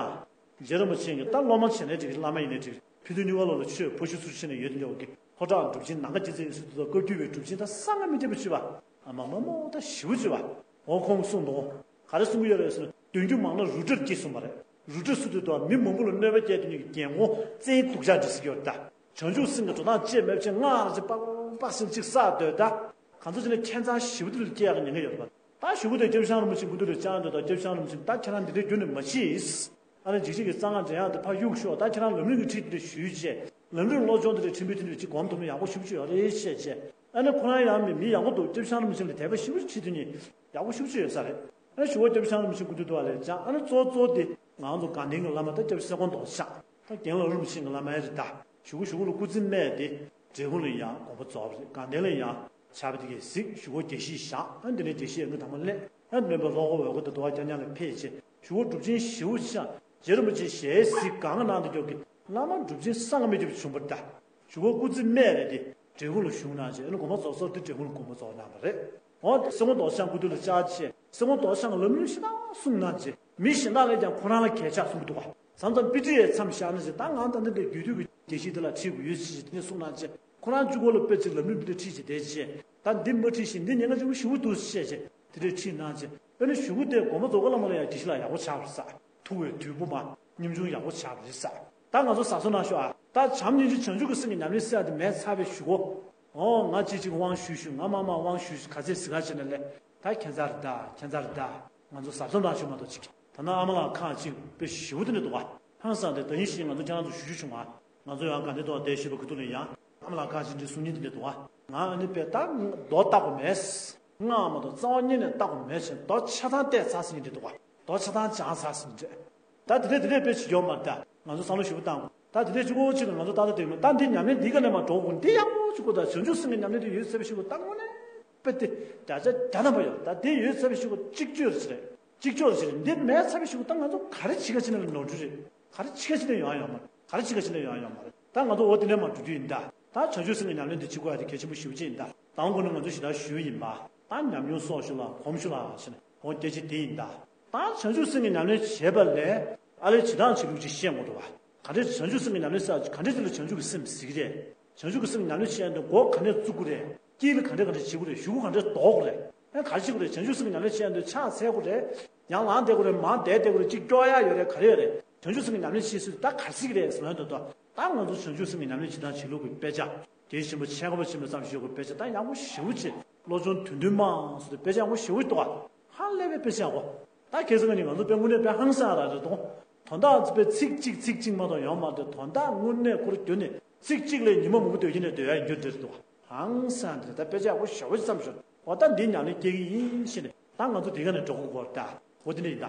རྗེ་རིན་པོ་ཆེ་གིས་ད་སློབ་མ་བྱས་ནའི་འགྲིག་བླ་མ་ཡིན་ནའི་འགྲིག་ཕུན་ཚོགས་གཉིས་པ་ལོ་ལ་ཆོས་ཕོ་ཤུ་ཚུར་ཕྱིན་ནས་ཡོད་དེ་འདྲ་བ་གི་ཕོ་བྲང་སྒྲུབ་ཆེན་ནམ་མཁའ་རྒྱལ་མཚན་ཡིན་ཟེར་དུས་ད་བཀའ་བརྒྱུད་པའི་སྒྲུབ་ཆེན་ད་གསང་སྔགས་མི་འདྲ་བ་བྱེད་པ། ཨ་མ་མ་མོ་ད་ཞེ་པོ་བྱེད་པ། འོ་ཁོང་གསུངས་འདུག་ག་རེ་གསུང་གི་ཡོད་རེད་ཟེར་ན། འདོན་རྒྱུ་མང་ན་རུ་དྲར་སྐྱེ་གསུངས་པ་རེད། རུ་དྲ་ཟེར་དུས་ད་མི་མང་པོ་ལ་གནོད་པ་སྐྱེལ་དེ་ཉིད་ཀྱི་རྒྱལ་འགོང་བཙན་དུག་ཅག་འདྲ་ཟེར་གྱི་ཡོད་རེད་ད། བྱང་ཆུབ་སེམས་ཀྱི་འགྲོ་སྟངས་བཅས་མེད་ཅིང་སྔགས་རེ་ཅིག་པག་པག་ཟེར་ཅིག་བསགས་སྡོད་ད། གང་ཚོད་ཅིག་ནས་ཁྱད་མཚར་ཞེ་པོ་དེ་ལ་སྐྱེ་ཡག་གི་ཉེན་ཁ་ཡོད་རེད་པ། ད་ཞུ་གི་དེ་སྐྱབས་རྗེ་ཁྲི་རིན་པོ་ཆེ་སྐུ་མདུན་ལ་བཅར་འདོད་ད། སྐྱབས་རྗེ་ཁྲི་རིན་པོ་ཆེ་ད་ཁྱེད་རང་འདི་འདྲའི་རྒྱུན་ནས་མ་བྱེད། ཨ་ནི་འཇིགས་བྱེད་ཀྱི་གསང་སྔགས་འདྲེན་ཡག་དེ་ཕར་གཡུག་ཤོག་ད་ཁྱེད་རང་ལམ་རིམ་གྱི་ཁྲིད་དེ་འདྲ་ཞུས་བྱས། ལམ་རིམ་བློ་སྦྱོང་དེ་འདྲ་ཕྲན་བུ་དེ་འདྲ་ཅིག་སྒོམ་ཐུབ་ན་ཡག་པོ་ཞེ་པོ་ཅིག་ཡོད་རེད་བཤད་བྱས། ཨ་ནི་ཁོ་རང་ཡང་མི་མི་ཡག་པོ་འདུག་སྐྱབས་རྗེ་ཁྲི་རིན་པོ་ཆེ་ལ་དད་པ་ཞེ་པོ་ཅིག་བྱེད་དེ་ཉིད་ཡག་པོ་ཞེ་པོ་ཅིག་ཡོད་ས་རེད། ཨ་ནི་ཞུ་བ་སྐྱབས་རྗེ་ཁྲི་རིན་པོ་ཆེ་སྐུ་མདུན་དུ་བ་ལས་ཀྱང་། ཨ་ནི་གཙོ་གཙོ་དེ་ང་ཚོ་དགའ་ལྡན་གྱི་བླ་མ་ད་སྐྱབས་རྗེ་སེ་ཀོང་རྡོ་རྗེ་ཤག་ད་རྒན་ལགས་རིན་པོ་ཆེ་གི་བླ་མ་ཡ་རེད་ད། གཞུག་གུ་གཞུག་གུ་ལ་སྐུ་ཚེ་སྨད་དེ་འབྲས་སྤུངས་ལ་ཡང་དགོངས་པ་རྫོགས་པ་རེད། དགའ་ལྡན་ལ་ཡང་ཕྱག་དཔེ་དེ་གས་གཟིགས། གཞུག་གུ་དགེ་བཤེས་བཞག་ཨ་འདི་ནས་དགེ་བཤེས་ཡོན་གྱི་དམ་པ་སླེབས། ཨ་འདི་ནས་འབད་བློ་ཁོག་འོལ་ཁོག་དང་འདུལ་བ་རྐྱང་རྐྱང་ལ་ཕེབས་བྱས། གཞུག་གུ་སྒྲུབ་ཆེན་ཞེ་པོ་ཅིག་ཤག་རྗེ་རིན་པོ་ཆེ་ཞལ་གཟིགས་གང་གནང་དེ་ཀྱོག་གི་བླ་མ་སྒྲུབ་ཆེན་བསམ་གྱིས་མི་ཁྱབ་པ་བྱུང་བ་རེད་ད། གཞུག་གུ་སྐུ་ཚེ་སྨད་རེད་དེ། འབྲས་སྤུངས་ལ་བཞུགས་གནང་བྱས། ཨ་ནི་དགོངས་པ་རྫོགས་སོང་། དེ་འབྲས་སྤུངས་ལ་དགོངས་པ་རྫོགས་གནང་བ་རེད། འོ་དེ་སེ་གོང་རྡོ་རྗེ་འཆང་སྐུ་དུས་ལ་བཅར་བྱས། སེ་གོང་རྡོ་རྗེ་འཆང་གིས་ལམ་རིམ་ཞེ་དྲག་གསུངས་གནང་བྱས། མི་གཞན་དག་ལ་ཡང་ཁོ་རང་ལ་གས་ཆག་གསུང་གི་འདུག་ག་ས་མཚམས་དཔེ་ཁྲིད་ཡས་མཚམས་བཞག་གནང་བྱས། ད་ང་ད་འདི་འདྲའི་རྒྱུད་སྟོད་ཀྱི་དགེ་བཤེས་དེ་ལ་ཁྲིད་དགོས་ཡོད་ཅེས་དེ་ནས་གསུངས་གནང་བྱས། ཁོ་རང་གཅིག་པོ་ལ་དཔེ་ཅིག་ལམ་རིམ་འདི་འདྲ་ཁྲིད་བྱས་བསྡད་བྱས། ད་འདི་མ་ཁྲིད་བཞིན་འདི་ཉེན་ཁ་ཆེན་པོ་ཞེ་པོ་འདུག་བཤད་བྱས། དེ་འདྲ་ཁྲིད་གནང་བྱས། ཨ་ནི་གཞུག་གུ་དེ་དགོངས་པ་རྫོགས་ག་ལ་མ་ལ་ཡང་དགེ་བཤེས་ལགས་ཡག་པོ་ཆགས་པ་རེད་ས། ཐུགས་འོས་དུས་པོ་མ་ཉམ་ཆུང་ཡག་པོ་ཆགས་པ་རེད་ས། ད་ང་ཚོ་གཟབ་གཟབ་གནང་ཤོག་ཨ། ད་བྱམས་སྙིང་རྗེ་བྱང་ཆུབ་ཀྱི་སེམས་ཀྱི་ཉམས་ལེན་ཟེར་ཡ་དེ་མེད་ཚར་བའི་གཞུག་གུ། ཨོ་ང་ཅིག་ཅིག་དབང་ཞུས་ཞུས། ང་མ་མ་དབང་ཞུས་ཞུས། ག་ཚད་ཟིག་ག་བྱས་ནས་ལས། ད་ཁྱད་མཚར་རེད་ད། ཁྱད་མཚར་རེད་ད། ང་ཚོ་གཟབ་གཟབ་གནང་ཤོག་མ་གཏོགས་ཅིག་ད་ནང་ཨ་མ་ལགས་ཁག་ཅིག་དཔེ་ཞེ་པོ་དེ་འདྲ་འདུག་ག་ཧང་སང་དེ་ད་ཡིན་ཞེས་ང་ཚོ་ཁྱེད་རང་ཚོ་ཞུ་རྒྱུ་བྱུང་ང་། ང་ཚོ་ཡང་དགའ་ལྡན་ཐོག་བསྡད་བཞུགས་པ་ཁུ་ཐུག་ལ་ཡང་ཨ་མ་ལགས་ཁག་ཅིག་འདྲའི་གསུང་མཁན་དེ་འདྲ་འདུག་ག་ང་ཨ་ནི་དཔེ་ད་མདོ་བལྟ་དགོས་མེད། སྔགས་མ་གཏོགས་རྩ་བ་ཉིད་ནས་བལྟ་དགོས་མེད་ཟེར། མདོ་ཆ་ཚང་བལྟས་ཚར་ཟིན་གྱི་འདྲ་འདུག་ག་མདོ་ཆ་ཚང་སྦྱངས་ཚར་ཟིན་གྱི་འདྲ། ད་དེ་འདྲས་དེ་འདྲས་དཔེ་ཅིག་ཡོད་མ་རེད་ད། ང་ཚོ་བསམ་བློ་ཞིབ་པོ་བཏང་དགོས། ད་དེ་འདྲས་གཅིག་པོ་གཅིག་ལ་ང་ཚོ་ཏག་ཏག་བསྡད་ཡོད་མ་རེད། ད་འདི་ཉམས་ལེན་འདི་ག་ནས་མར་འགྲོ་དགོས། འདི་ཡག་པོ་ཅིག་དགོས། ད་བྱང་ཆུབ་སེམས་ཀྱི་ཉམས་ལེན་དེ་ཡོད་ཚད་པའི་ཤུགས་ད་དངོས་གནས་དཔེ་དེ་བརྒྱ་ཆ་བརྒྱ་ཐམ་པ་ཡོད། ད་འདི་ཡོད་ཚད་པའི་ཤུགས་གཅིག་ཆོད་རེད། གཅིག་ཆོད་རེད། འདི་མེད་ཚར་བའི་ཤུགས་ད་ང་ཚོ་ག་རེ་བྱེད་ག་བྱེད་ནས་ནོར་འཁྲུལ་རེད། ག་རེ་བྱེད་ག་བྱེད་ནས་ཡོང་ཡ་ཡོད་མ་རེད། ག་རེ་བྱེད་ག་བྱེད་ནས་ཡོང་ཡ་ཡོད་མ་རེད། ད་ང་ཚོ་འོ་དེ་ནས་མར་འགྲོ་རྒྱུ་ཡིན་ད། ད་བྱང་ཆུབ་སེམས་ཀྱི་ཉམས་ལེན་དེ་བྱེད་དགོས་ཡ་དེ་གལ་ཆེན་པོ་ཞེ་པོ་ཅིག་ཡིན་ད། དང་པོ་ནས་ང་ཚོ་ཞེ་དྲག་ཞུས་པ་ཡིན་པ། ད་ཉམས་མྱོང་གསོག་ཤོག་ལ་གོམས་ཤོག་ལ་ཟེར་ནས་འོ་སྐད་ཆ་དེ་ཡིན་ད། ད་བྱང་ཆུབ་སེམས་ཀྱི་ཉམས་ལེན་བྱས་པ་ལས་ཨ་ལས་བྱེད་སྟངས་བྱེད་ལུགས་ཅིག་ཤེས་དགོས་འདུག་བ། ག་འདྲས་བྱང་ཆུབ་སེམས་ཀྱི་ཉམས་ལེན་ཟེར་ག་འདྲས་ཅིག་ལ་བྱང་ཆུབ་ཀྱི་སེམས་ཟེར་གི་རེད། བྱང་ཆུབ་ཀྱི་སེམས་ཉམས་ལེན་བྱེད་ཡ་འདི་འགོ་ག་འདྲས་བཙུགས་དགོས་རེད། དཀྱིལ་ལ་ག་འདྲས་ག་འདྲས་བྱེད་དགོས་རེད། གཞུག་གུ་ག་འདྲས་ཟློག་དགོས་རེད། ཨ་ག་རེ་བྱེད་དགོས་རེད། བྱང་ཆུབ་སེམས་ཀྱི་ཉམས་ལེན་བྱེད་ཡ་འདི་ཕྱག་འཚལ་དགོས་རེད། ཡང་ལངས་བསྡད་དགོས་རེད། མར་བསྡད་བསྡད་དགོས་རེད། གཅིག་སྐྱོར་ཡ་ཡོད་རེད། ག་རེ་ཡོད་རེད། བྱང་ཆུབ་སེམས་ཀྱི་ཉམས་ལེན་བྱེད་ཚུལ་ད་ག་རེ་ཟེར་གི་རེད་ཟེར་ན་འདི་ད་ད་ང་ཚོ་བྱང་ཆུབ་སེམས་ཀྱི་ཉམས་ལེན་བྱེད་སྟངས་བྱེད་ལུགས་ཀྱི་དཔེ་ཆ་དེ་ཆེན་པོ་ཆེ་ཁ་པོ་ཆེན་པོའི་ཙམ་ཞིག་ཡོད་པའི་དཔེ་ཆ་ད་ཡག་པོ་ཞེ་པོ་ཅིག་བློ་སྦྱོང་དོན་བདུན་མ་ཟེར་ཏེ་དཔེ་ཆ་ཡག་པོ་ཞེ་པོ་ཅིག་འདུག་ག་ཧང་ལས་པའི་དཔེ་ཆ་ཡག་པོ། ད་ཁྱེད་ཚོ་ང་ནི་ང་ཚོ་དཔེ་དངོས་གནས་དཔེ་ཧང་སང་ར་རེད་དོ། དོན་དག་དཔེ་ཚིག་གཅིག་ཚིག་གཅིག་མ་གཏོགས་ཡོང་མ་རེད། དོན་དག་དངོས་གནས་ཁོ་རང་རྒྱུན་ནས་ཚིག་གཅིག་ལས་ཉི་མ་མང་པོ་སྡོད་ཀྱི་ནས་སྡོད་ཡ་འགྱུར་འདིར་འདུག་ག་ཧང་སང་རེད། ད་དཔེ་ཆ་ཡག་པོ་ཞེ་པོ་ཅིག་བརྩམས་ཤོག་འོ་ད་འདི་ཉམས་ལེན་སྐྱེ་གི་ཡིན་ཞེས་ནས་ད་ང་ཚོ་དེ་ག་ནས་འགྲོ་དགོས་སྐོར་ད་འོ་དེ་འདྲ་ཡིན་ད།